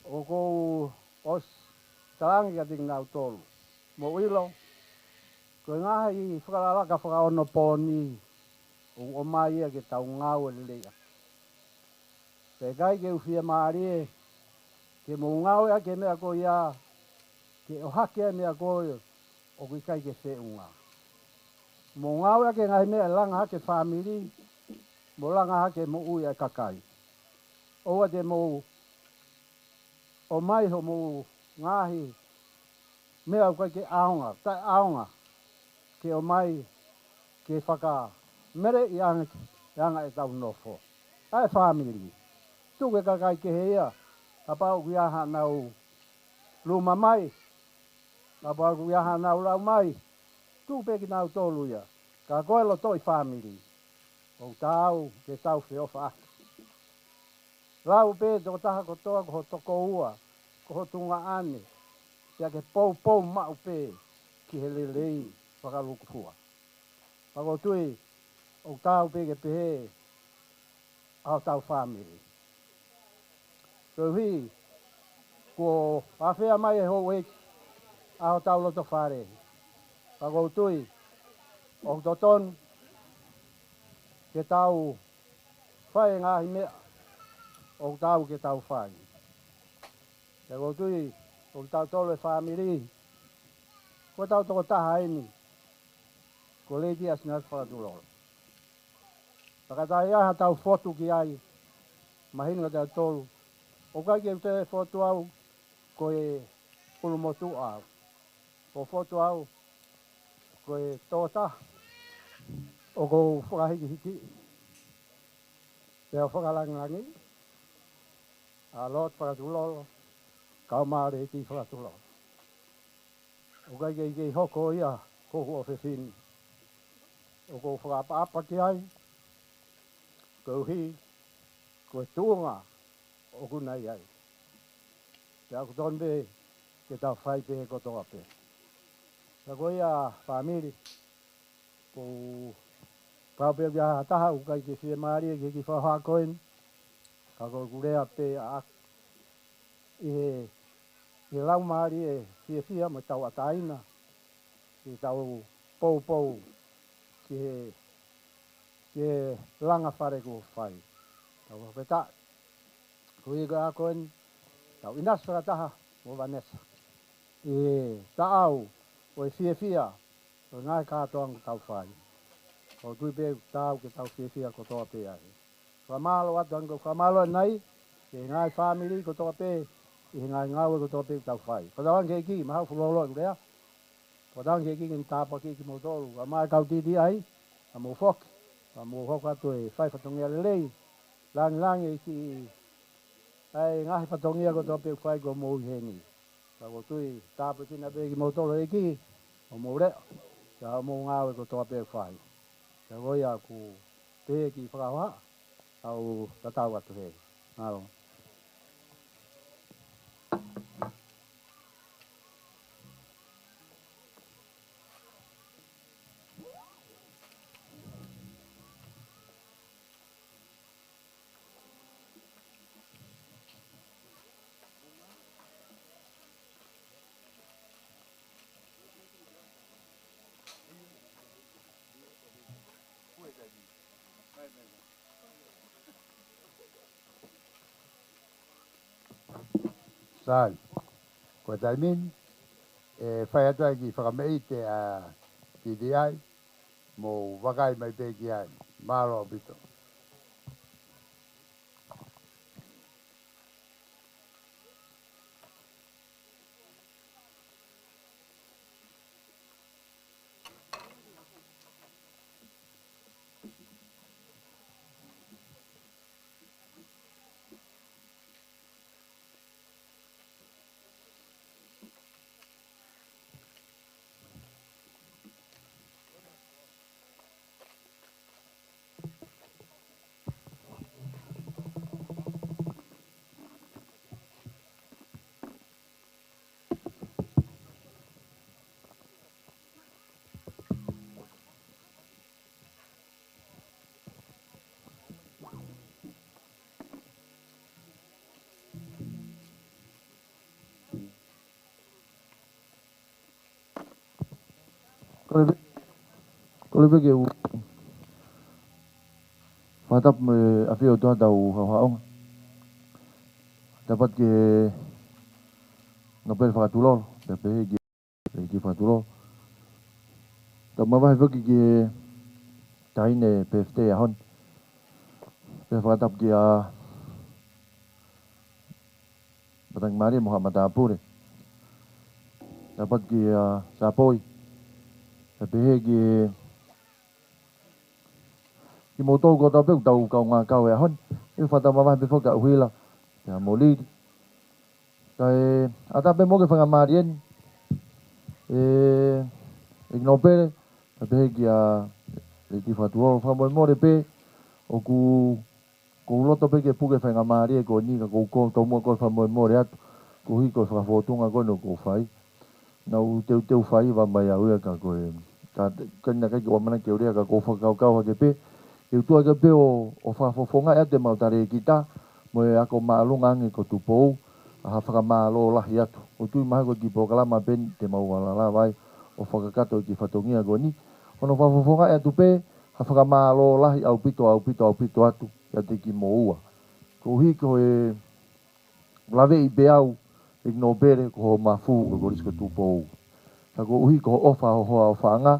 ʻoku ou ʻosi talaange kiate kinautolu, mou ʻilo, ko e ngaahi fakalakalaka fakaonopooni, ʻoku ʻomai ia ke tau ngāue lelei ʻaki. Pea ʻikai ke u fiemālie, ke mou ngāueʻaki e meʻa ko ia, ke ʻohake e meʻa ko ia, ʻoku ʻikai ke feʻunga. Mou ngāueʻaki e ngaahi meʻa ʻe langa hake e fāmili, mo langa hake e moʻui ʻa e kakai. ʻOua te mou ʻomai hoʻomou ngaahi meʻa ʻoku ʻikai ke ʻaonga, taʻeʻaonga, ke ʻomai ke fakameleʻi ange, ʻa e anga ʻetau nofo ʻa e fāmili. Tuku e kakai kehe ia, kapau ʻoku ʻi ai haʻanau luma mai, kapau ʻoku ʻi ai haʻanau lau mai, tuku pē kinautolu ia. Ka ko e lotoʻi fāmili, ʻoku taau ke tau feʻofaʻaki. Lau pē tokotaha kotoa ko ho tokoua, ko ho tuongaʻane, pea ke poupou maʻu pē ki he lelei fakalūkufua. Pea ʻoku ou tui, ʻoku taau pē ke pehē ʻa hotau fāmili. Koeʻuhi, kuo ʻafea mai e houʻeiki ʻa hotau loto fale. Pea ʻoku ou tui, ʻoku totonu ke tau fai e ngaahi meʻa ʻoku taau ke tau fai. Pea ʻoku ou tui, ʻoku tau tolo e fāmili, ko hotau tokotaha eni, ko Lady ʻAsinasi Fakatulolo. Fakataha ia haʻatau fotu ki ai, mahino kiate kitautolu, ʻoku ʻikai ke u toe fotu au ko e ʻulumotuʻa au. ʻOku ou fotu au ko e tokotaha ʻoku ou fakahikihiki, pea u fakalangilangiʻi ʻa Lord Fakatulolo, kae ʻumaʻā Lady Fakatulolo. ʻOku ʻikai ke kei hoko ia ko hoku ʻofefine. ʻOku ou fakaʻapaʻapa ki ai, koeʻuhi ko e tuʻunga ʻoku na ʻi ai. Pea ʻoku totonu pē ke tau fai pē kotoa pē. Pea ko ia fāmili, ʻoku ou pau pē ʻoku ʻi ai ha taha ʻoku ʻikai ke fiemālie ki he kiʻi fakahā ko eni. Ka ko ʻeku lea pē ʻaʻaku ʻi he, ʻi he laumālie fiefia mo tauʻatāina, ke tau poupou ki he, ki he langa fale kuo fai. Tau fakafetaʻi. Ko ia ko ʻaku eni, tau ʻinasi fakataha mo Vanessa ʻi he taʻau ʻo e fiefia ʻo e ngaahi kātoanga ʻoku tau fai. ʻOku ou tui pē ʻoku taau ke tau fiefia kotoa pē ai. Fakamālō atu ange, fakamālō ʻanenai ki he ngaahi fāmili kotoa pē ʻi he ngaahi ngāue kotoa pē ʻoku tau fai. Fakatauange ki he ʻEiki, mahalo fuoloa ʻeku lea. Fakatauange ki he ʻEiki ke ne tāpuakiʻi kimoutolu, kae ʻumaʻā e kau titiʻai, kae mou foki, kae mou hoko atu ʻo fai fatongia lelei, langilangiʻi e kiʻi, ʻa e ngaahi fatongia kotoa pē ʻoku fai ko mou ʻi heni. Ka ʻoku ou tui, tāpuekina pē kimoutolu ʻe he ʻEiki, ʻo mou leʻo, pea mo e ngāue kotoa pē ʻoku fai. Pea ko ia ʻoku Pehē ki he fakahoha, ʻoku tatau atu he. Mālō. Sai. Ko e taimi ni, ʻe fai atu ai ki he fakameʻite ʻa e T T I, mou vakai mai pē ki ai. Mālō ʻaupito. Kole pē, kole pē ke u fakatapu mo e ʻafio ʻa hotau haohaoa. Tapu atu ki he nōpele fakatulolo, pea pehē ki he, ki he fakatulolo. Tau mavahe foki ki he taʻahine pefitei ʻaho ni. Pea fakatapu kia Matangi Mālie mo haʻa matāpule. Tapu atu kia Sāpoi. Pea pehē ki, kimoutolu kotoa pē ʻoku tau kaungā kau he ʻaho ni. ʻE fakatapu mavahe pē foki kia ʻUhila, kia Molili. Kae ʻatā pē mo e faingamālie ni, ʻe, ʻEiki Nōpele, pea pehē kia Lady Fakatulolo, fakamolemole pē, ʻoku, ʻoku ou loto pē ke puke e faingamālie ko eni, ka ʻoku ou, ʻoku ou tomuʻa kole fakamolemole atu, koeʻuhi ko e fakafōtunga ko eni ʻoku ou fai. Naʻá ku teuteu fai ʻa e ʻeva mai au ia ka ko e, ka, ka naʻe ʻikai ke u ʻamanaki ke u lea ka ʻoku ou fakakaukau hake pē, ke u tuʻu hake pē ʻo, ʻo fakafofongaʻi atu ʻemau talēkita, mo e ako māʻolunga ange ko Tupou, ʻa ha fakamālō lahi atu. ʻOku ou tui mahalo ko e kiʻi polokalama pē eni te mau ala lava ai ʻo fakakakato e kiʻi fatongia ko eni. Hono fakafofongaʻi atu pē, ha fakamālō lahi ʻaupito, ʻaupito, ʻaupito atu, kiate kimoua. Koeʻuhi ko e, laveʻi pē au, ʻEiki Nōpele, ko hoʻo mafu, ko e Kolisi ko Tupou. Ka koeʻuhi ko hoʻo ʻofa, hoʻo hoa ʻofaʻanga,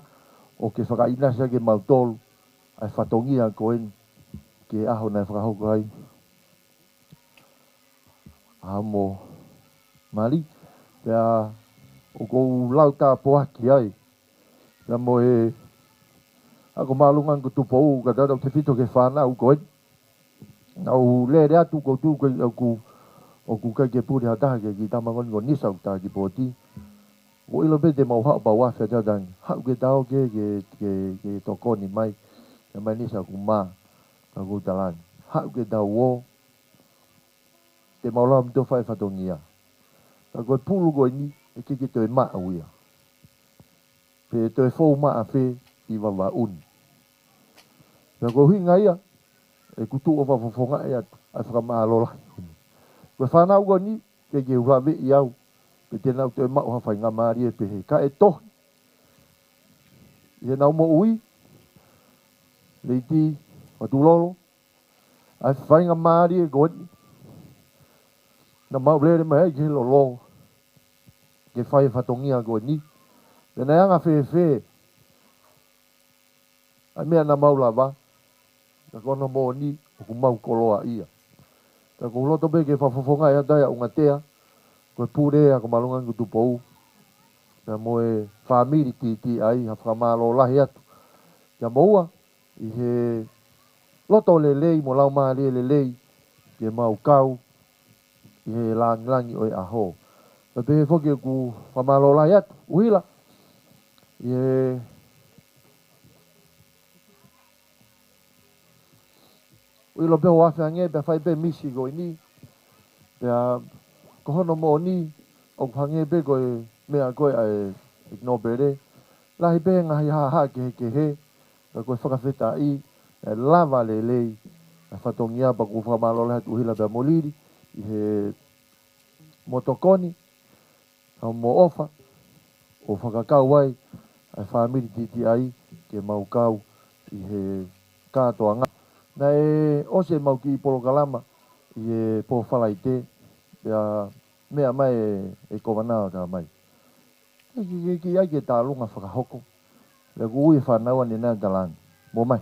ʻo ke fakaʻinasi ʻaki kimautolu, ʻa e fatongia ko eni, ki he ʻaho naʻe fakahoko ai ʻa hoʻomo mali, pea ʻoku ou lau tāpuaki ai, pea mo e ako māʻolunga ko Tupou, ka tau tefito ki he fānau ko ē. Naʻá ku lele atu ʻoku ou tui ko ē ʻoku, ʻoku ʻikai ke puli ha taha ki he kiʻi tama ko eni ko Nisa ʻoku tā ki he pooti. ʻOku ou ʻilo pē te mau haʻu pau afe ʻa Tatangi. Haʻu ke tau ke, ke, ke, ke tokoni mai. Ke mai Nisa ʻoku mā, ka ʻoku ou talaange. Haʻu ke tau ō, te mau lava mo toe fai e fatongia. Ka ko e pulu ko eni, ʻe ʻikai ke toe maʻu ia. Pe toe fou maʻa fē ʻi Vavaʻu ni. Pea ko e ʻuhinga ia, ʻeku tuʻu ʻo fakafofongaʻi atu, ʻa e fakamālō lahi. Ko e fānau ko eni, ʻikai ke u laveʻi au, pe te nau toe maʻu ha faingamālie pehē. Ka ʻe tohi, ʻi heʻenau moʻui, Lady Fakatulolo, ʻa e faingamālie ko eni, naʻa mau lele mai ai ki he lolo, ke fai e fatongia ko eni. Pea naʻe anga fēfē ʻa e meʻa naʻa mau lava, ka ko hono moʻoni, ʻoku mau koloaʻia. Ka ʻoku ou loto pē ke fakafofongaʻi atu ai ʻa ʻUngatea, ko e pule ako māʻolunga ko Tupou, pea mo e fāmili T T I, ha fakamālō lahi atu kia moua, ʻi he loto lelei mo laumālie lelei ke mau kau ʻi he langilangi ʻo e ʻaho. Pea pehē foki ʻeku fakamālō lahi atu, ʻUhila, ʻi he, ʻIlo pē ʻoku afe ange pea fai pē misi ko eni. Pea ko hono moʻoni, ʻoku hangē pē ko e meʻa ko ē ʻa e, ʻEiki Nōpele. Lahi pē ngaahi haʻahaʻa kehekehe, ka ko e fakafetaʻi, ʻe lava lelei ʻa e fatongia pea ʻoku ou fakamālō lahi atu ʻuhila pea mo Lili, ʻi he mo tokoni, ka mo ʻofa, ʻo fakakau ai ʻa e fāmili Titiai ke mau kau ʻi he kātoanga. Naʻe ʻosi ʻemau kiʻi polokalama ʻi he pō Falaite, pea meʻa mai e, e Kōvana ʻo talamai, ke, ke, ke, ke ʻai ke tālunga fakahoko. Pea ʻoku ui e fānau ʻanenai ʻo talaange, mou mai.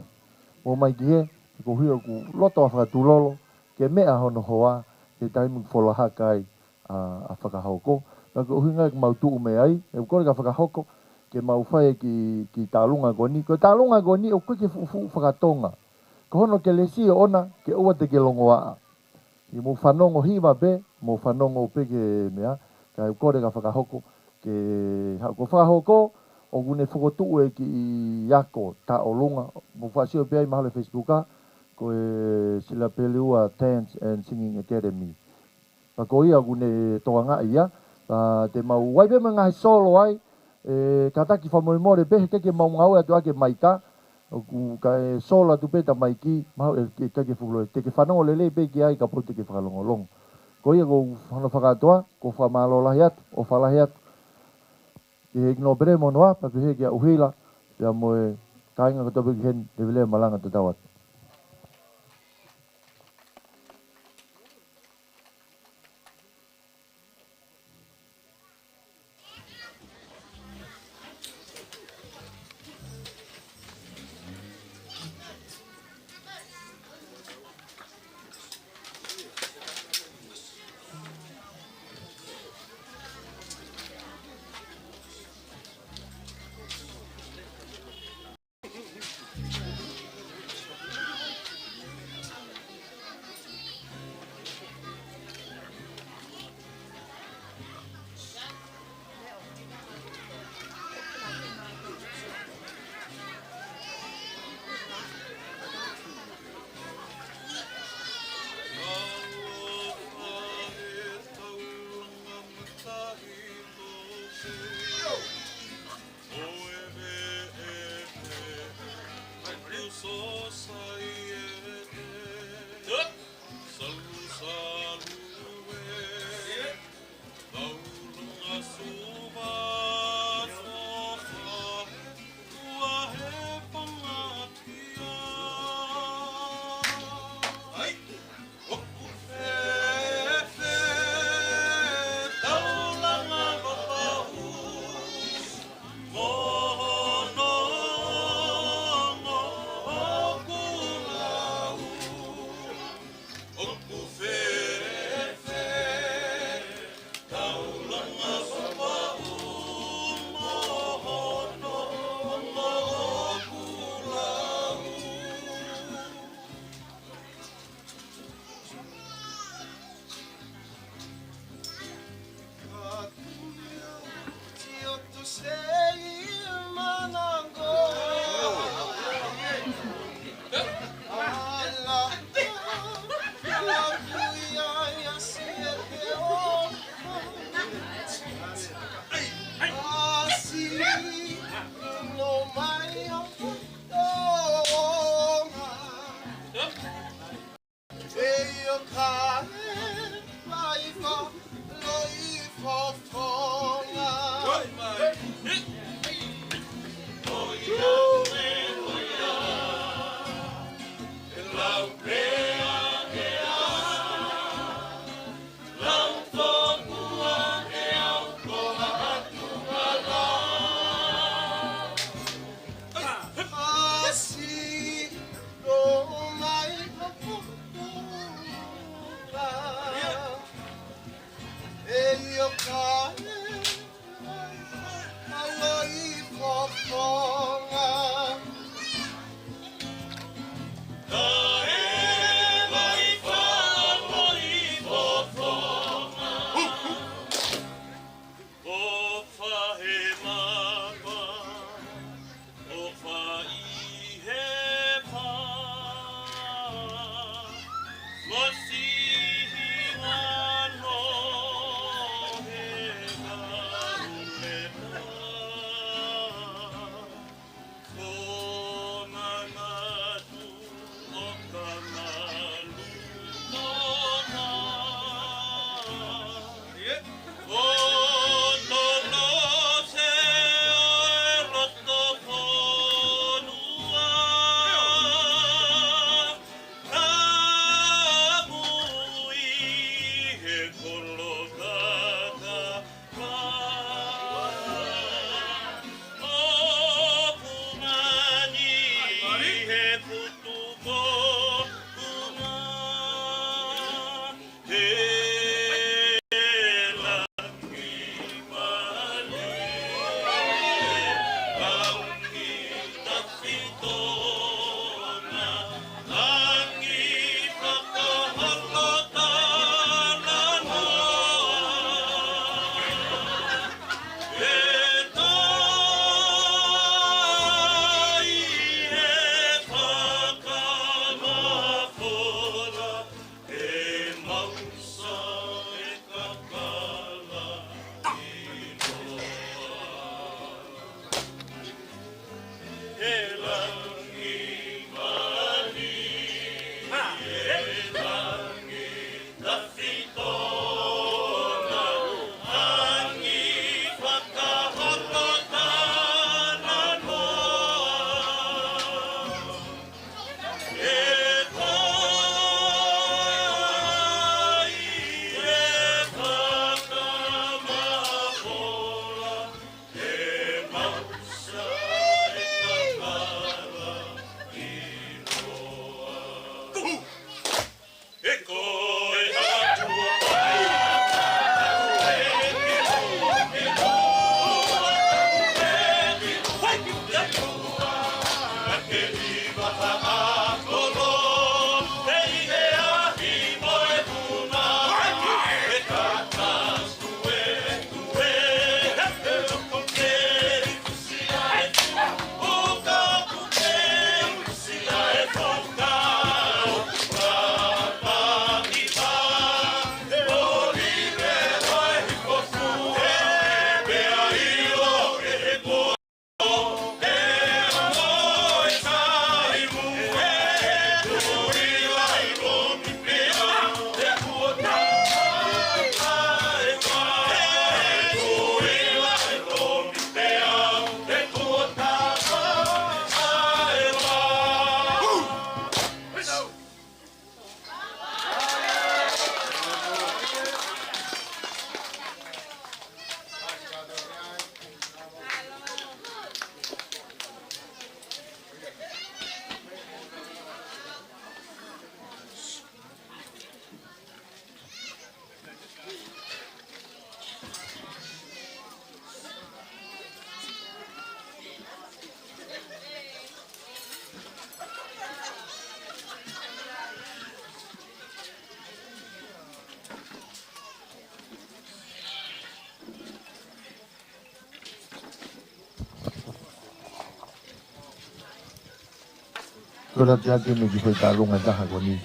Mou mai ki hē, he ko e ʻuhi ʻoku loto ʻa Fakatulolo ke meʻa hono hoa, he taimi ʻoku folahaka ai ʻa, ʻa Fakahoko. Pea ko e ʻuhinga ia ʻoku mau tuʻu mei ai, ʻoku kole kia Fakahoko ke mau fai e kiʻi, kiʻi tālunga ko eni. Ko e tālunga ko eni ʻoku ʻikai ke fuʻu, fuʻu faka-Tonga. Ko hono kelesi ʻoʻona ke ʻoua te ke longoaʻa. ʻI mou fanongo hiva pē, mou fanongo pē ke meʻa, kae kole kia Fakahoko ke haʻu. Ko Fakahoko, ʻoku ne fokotuʻu e kiʻi ako taʻolunga, mou faʻa sio pē ai mahalo ʻi he Facebook, ko e Silapeliua Dance and Singing Academy. Pea ko ia ʻoku ne tokangaʻi ia, ʻa, te mau ʻai pē mo e ngaahi solo ai, ʻe kātaki fakamolemole pē, he ʻikai ke mau ngāue atu ʻaki e maika, ʻoku ʻikai ke solo atu pē ta maiki, mahalo ʻe, ʻe ʻikai ke fuʻu lelei, te ke fanongo lelei pē ki ai kapau te ke fakalongolongo. Ko ia ko hono fakakātoa, ʻoku ou fakamālō lahi atu, ʻofa lahi atu ki he ʻEiki Nōpele mo hono hoa, pea pehē kia ʻUhila, pea mo e kāinga kotoa pē ki heni, lelei e malanga, tatau atu. Ko la te ake me ki fai talonga taha ko ni.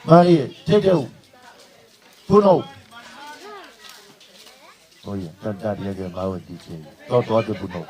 Mālie, Teteu, Punou. ʻO ia, talitali ake mau e D J. Toto atu Punou.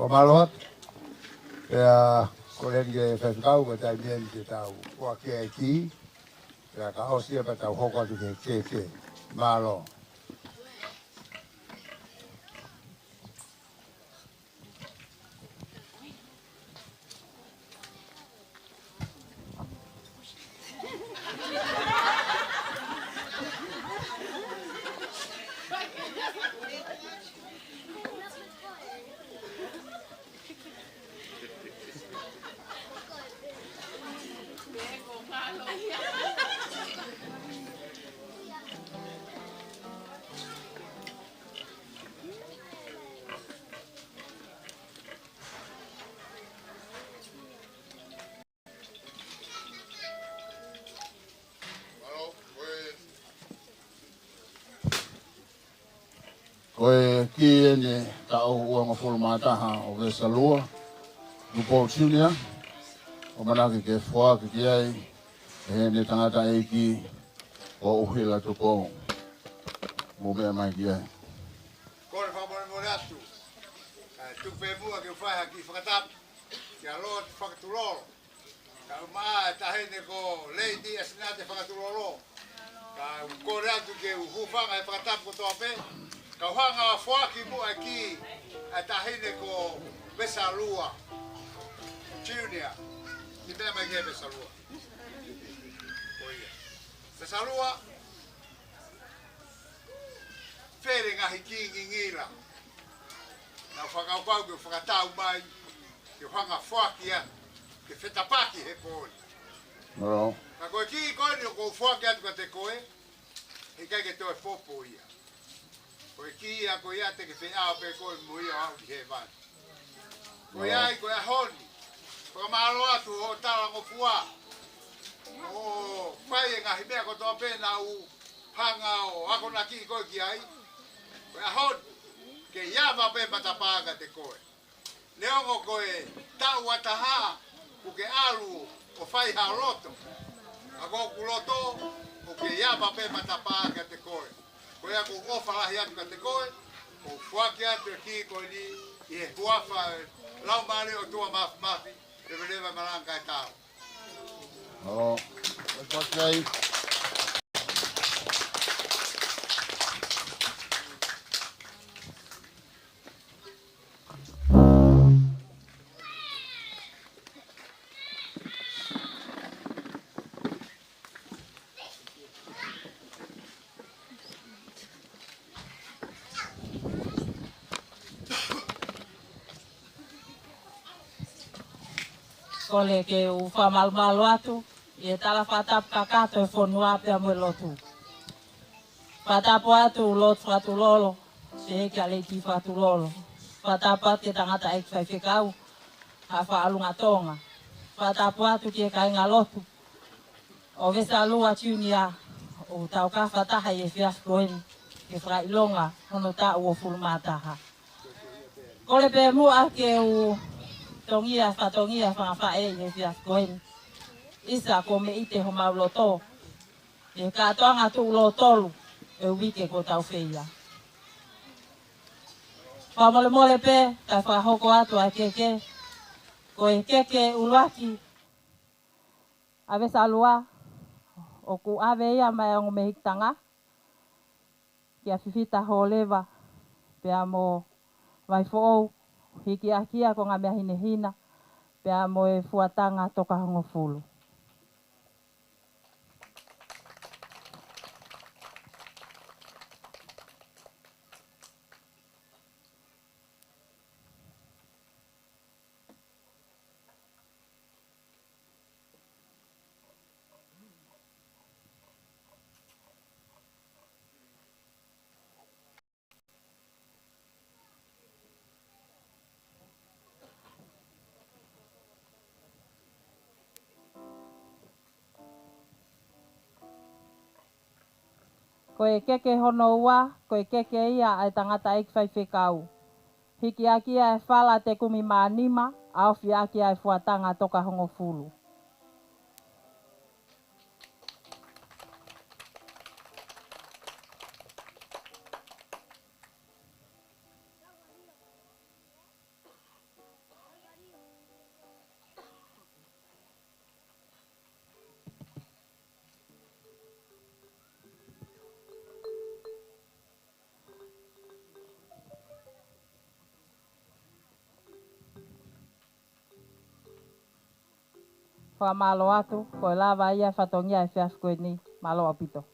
ʻO mālō atu. Pea ko eni ki he faifekau, ko e taimi eni ke tau foaki ʻa e kī. Pea ka ʻosi ia pea tau hoko atu ki he kēkē. Mālō. Ko e kī eni ʻa e taʻu uangofulu mā taha ʻo Vesalua Tupou Junior, ʻoku ʻamanaki ke foaki ki ai ʻe heʻene tangataʻeiki ko ʻUhila Tupou. Mou meʻa mai ki ai. Kole fakamolemole atu. Kae tuku pē muʻa ke u fai ha kiʻi fakatapu kia Lord Fakatulolo. Kae ʻumaʻā e taʻahine ko Lady ʻAsinate Fakatulolo. Kae kole atu ke u hūfanga he fakatapu kotoa pē. Kae u hanga ʻo foaki muʻa e kī ʻa e taʻahine ko Vesalua Junior. Kiʻi meʻa mai ki he Vesalua. Ko ia. Vesalua. Fele ngaahi kī ngingila. Naʻa ku fakakaukau ke u fakatau mai, ke u hanga ʻo foaki atu, ke fetapaki he pō ni. Mālō. Ka ko e kī ko eni ʻoku ou foaki atu kiate koe, heʻikai ke toe popo ia. Ko e kī ia ko ia te ke feʻao pē koe mo ia ʻo aʻu ki hēvani. Ko ia ai, ko e ʻaho ni. Fakamālō atu hoʻo talangofua. ʻO fai e ngaahi meʻa kotoa pē naʻa ku hanga ʻo akonaki koe ki ai. Ko e ʻaho ni. Ke ʻi ai pē matapā kiate koe. Neongo ko e taʻu ʻa taha, ʻoku ke ʻalu ʻo fai ha loto. Ka ko hoku loto, ʻoku ke ʻi ai pē matapā kiate koe. Ko ia ʻoku ou ʻofa lahi atu kiate koe, ʻoku ou foaki atu e kī ko eni ʻi he huafa ʻo e Laumālie ʻo e ʻOtua Māfimafi, leveleva e malanga kae tau. ʻO, ʻo foaki ai. Kole ke u fakamalumalu atu ʻi he tala fakatapu kakato e fonua pea mo e lotu. Fakatapu atu Lord Fakatulolo, Sēheki ʻa Lady Fakatulolo. Fakatapu atu ki he tangataʻeiki faifekau, Haʻa Fakalunga Tonga. Fakatapu atu ki he kāingalotu ʻo Vesalua Junior, ʻoku tau kau fakataha ʻi he efiafi ko eni. ke fakaʻilonga hono taʻu uofulu mā taha. Kole pē muʻa ke u tongia, fatongia, fakafaʻeʻi he efiafi ko eni. ʻIsa kuo meʻite homau loto. ʻI he kātoanga tuʻu lōtolu ʻo e uike kuo tau feia. Fakamolemole pē, kae fakahoko atu ʻa e keke. Ko e keke ʻuluaki, ʻa Vesalua, ʻoku ʻave ia maʻa e ongo mehikitanga, kia Fifita Holeva, pea mo Vaifoʻou, hiki ʻaki ia ko e ngaahi meʻa hinehina, pea mo e fuatanga toka hongofulu. Ko e keke hono ua, ko e keke ia ʻa e tangataʻeiki faifekau. Hiki ʻaki ia ʻe Fala Tekumi Mānima, ʻa ofi ʻaki ia ʻe fuatanga toka hongofulu. Fakamālō atu, ko e lava ia fatongia he efiafi ko eni, mālō ʻaupito.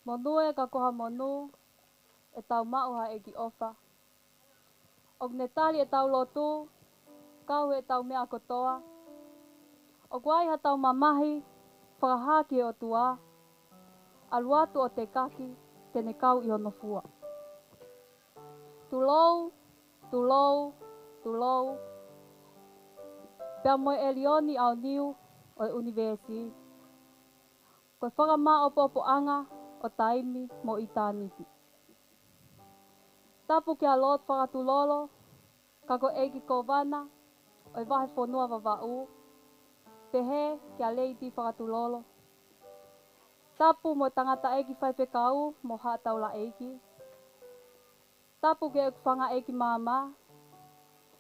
Monū ē ka ko ha monū, ʻe tau maʻu ha ʻEiki ʻofa. ʻOku ne tali ʻetau lotu, kau ʻetau meʻa kotoa. ʻOku ʻi ai haʻatau mamahi, fakahā ki he ʻOtua. ʻAlu atu ʻo tekaki, te ne kau ʻi hono fua. Tulou, tulou, tulou. Pea mo e ʻElioni ʻaoniu ʻo e ʻunivēsi. Ko e fakamāʻopoʻopoʻanga ʻo taimi mo ʻitāniti. Tapu kia Lord Fakatulolo, ka ko e ʻEiki Kōvana ʻo e Vahefonua Vavaʻu, pehē kia Lady Fakatulolo. Tapu mo e tangataʻeiki faifekau mo haʻa taulaʻeiki. Tapu ki heʻeku fanga ʻeiki māmā,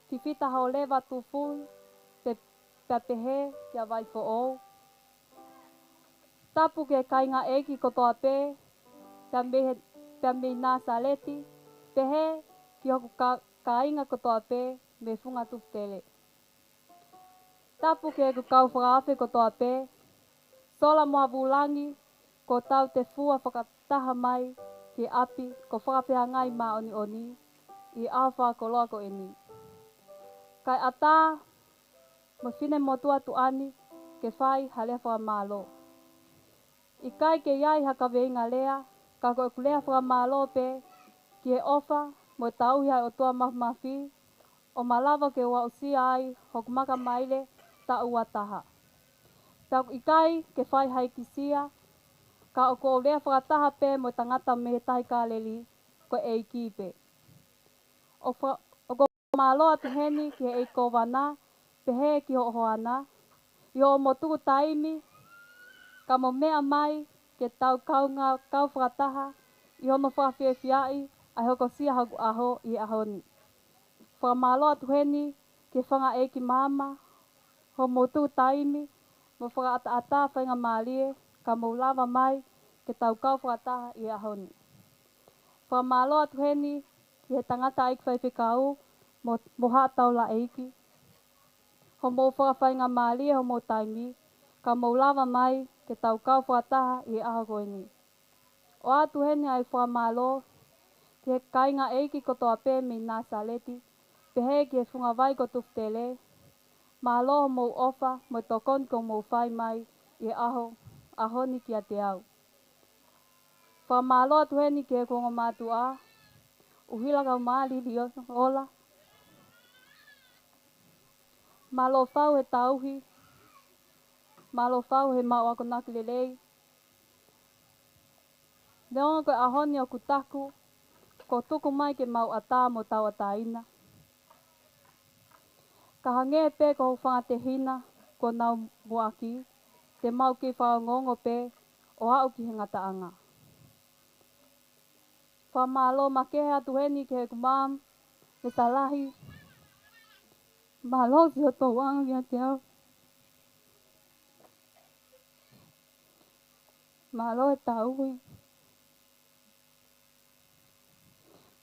Fifita Holeva Tufui, pe-, pea pehē kia Vaifoʻou. Tapu ki he kāinga ʻeiki kotoa pē, pea mei he, pea mei Nāsaleti, pehē ki hoku ka-, kāinga kotoa pē, mei he funga Tufutele. Tapu ki heʻeku kau fakaafe kotoa pē, Sola mo Avulangi, ko tautefua fakataha mai ki he ʻapi ko Fakafeangai Māʻoniʻoni ʻi he ʻaho fakakoloa ko eni. Kae ʻatā mo e finemotuʻa tuʻa ni ke fai ha lea fakamālō. ʻIkai ke ʻi ai ha kaveinga lea, ka ko ʻeku lea fakamālō pē ki he ʻofa mo e tauhi ʻa e ʻOtua Mafimafi, ʻo malava ke u aʻusia ai hoku maka maile taʻu ua taha. Pea ʻoku ʻikai ke fai ha ʻekisia, ka ʻoku ou lea fakataha pē mo e tangata mei he Tahi Kāleli, ko e ʻEiki pē. ʻOku fa-, ʻoku ou mālō atu heni ki he ʻEiki Kōvana, pehē ki hoʻo hoana, ʻi hoʻomo tuku taimi, ka mo meʻa mai ke tau kaungā kau fakataha ʻi hono fakafiefiaʻi ʻa e hokosia hoku ʻaho ʻi he ʻaho ni. Fakamālō atu heni ki he fanga ʻeiki māmā, hoʻomo tuku taimi mo fakaʻataʻatā faingamālie, ka mou lava mai ke tau kau fakataha ʻi he ʻaho ni. Fakamālō atu heni ki he tangataʻeiki faifekau mo, mo haʻa taulaʻeiki, hoʻomou fakafaingamālie hoʻomou taimi, ka mou lava mai ke tau kau fakataha ʻi he ʻaho ko eni. ʻOatu heni ʻa e fakamālō ki he kāinga ʻeiki kotoa pē mei Nāsaleti, pehē ki he fungavai ko Tufutele, mālō hoʻomou ʻofa mo e tokoni kuo mou fai mai ʻi he ʻaho, ʻaho ni kiate au. Fakamālō atu heni ki heʻeku ongo mātuʻa, ʻUhila Kaumālie Liola. Mālō fau he tauhi, mālō fau he maʻu akonaki lelei. Neongo ko e ʻaho ni ʻoku taku, kuo tuku mai ke mau ʻatā mo tauʻatāina. Ka hangē pē ko hoku fanga tehina kuo nau muʻaki, te mau kei fakaongoongo pē ʻo aʻu ki he ngataʻanga. Fakamālō makehe atu heni ki heʻeku mom, Misa Lahi. Mālō siʻoto anga kiate au. Mālō e tauhi.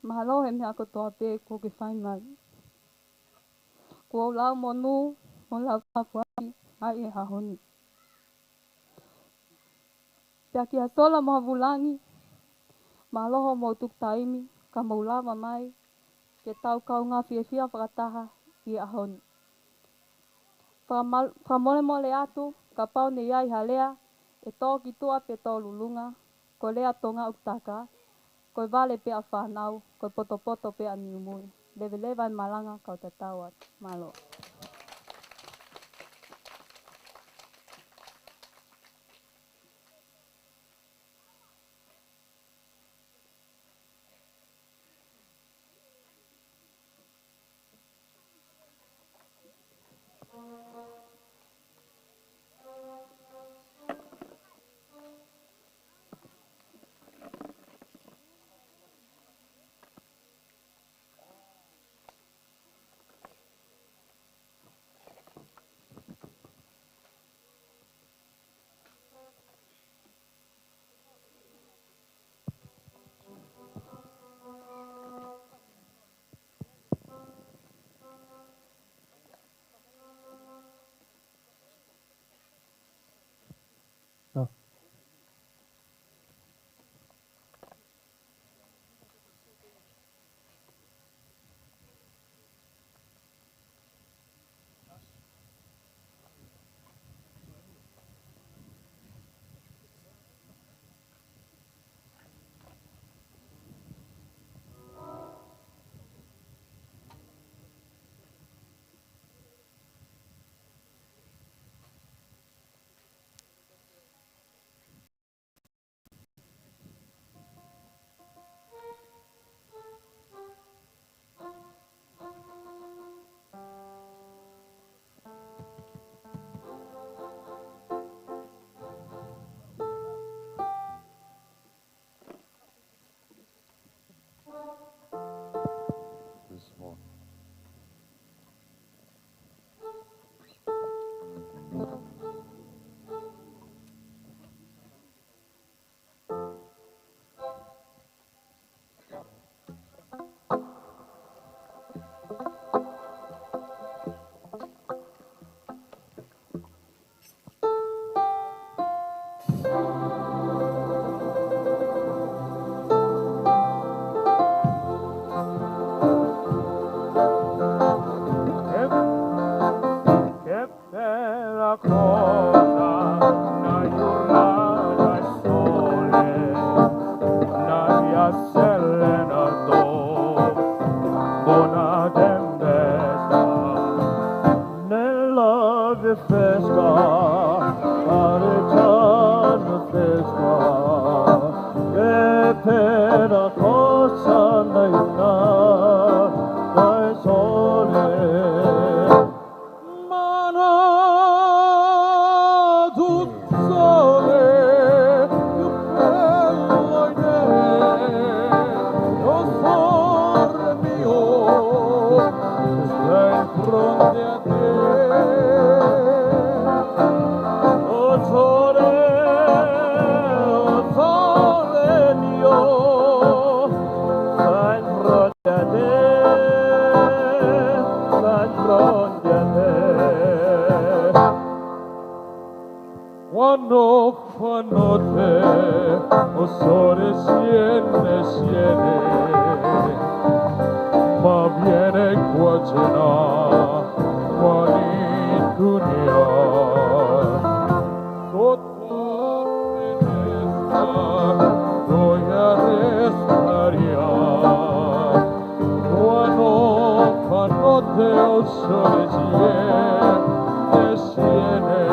Mālō he meʻa kotoa pē kuo ke fai mai. Kuo u lau monū, mo lau tāpuaki, ʻa e ʻaho ni. Pea kia Sola mo Havulangi, mālō hoʻomou tuku taimi, ka mou lava mai, ke tau kaungā fiefia fakataha ʻi he ʻaho ni. Fakamal-, fakamolemole atu, kapau naʻe ʻi ai ha lea ʻe tō ki tuʻa pe tō lulunga, ko e lea Tonga ʻoku taka, ko e vale pē ʻa fānau, ko e potopoto pē ʻa niumui. Leveleva e malanga kau tatau atu. Mālō. Cuando, cuando te osores siene, siene, más viene cuachena, cuanitunia. Sota penesta, doya restaria. Cuando, cuando te osores siene, siene.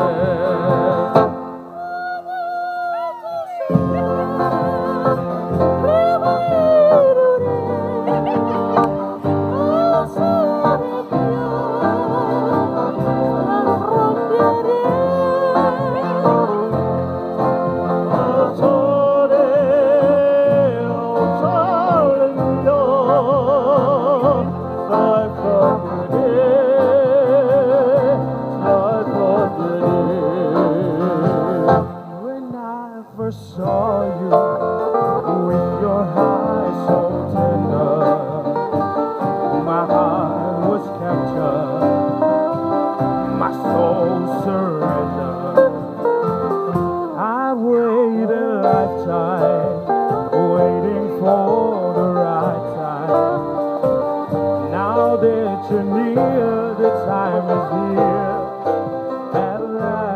When I first saw you with your eyes so tender, my heart was captured, my soul surrendered. I waited a lifetime, waiting for the right time. Now that you're near, the time is here at last.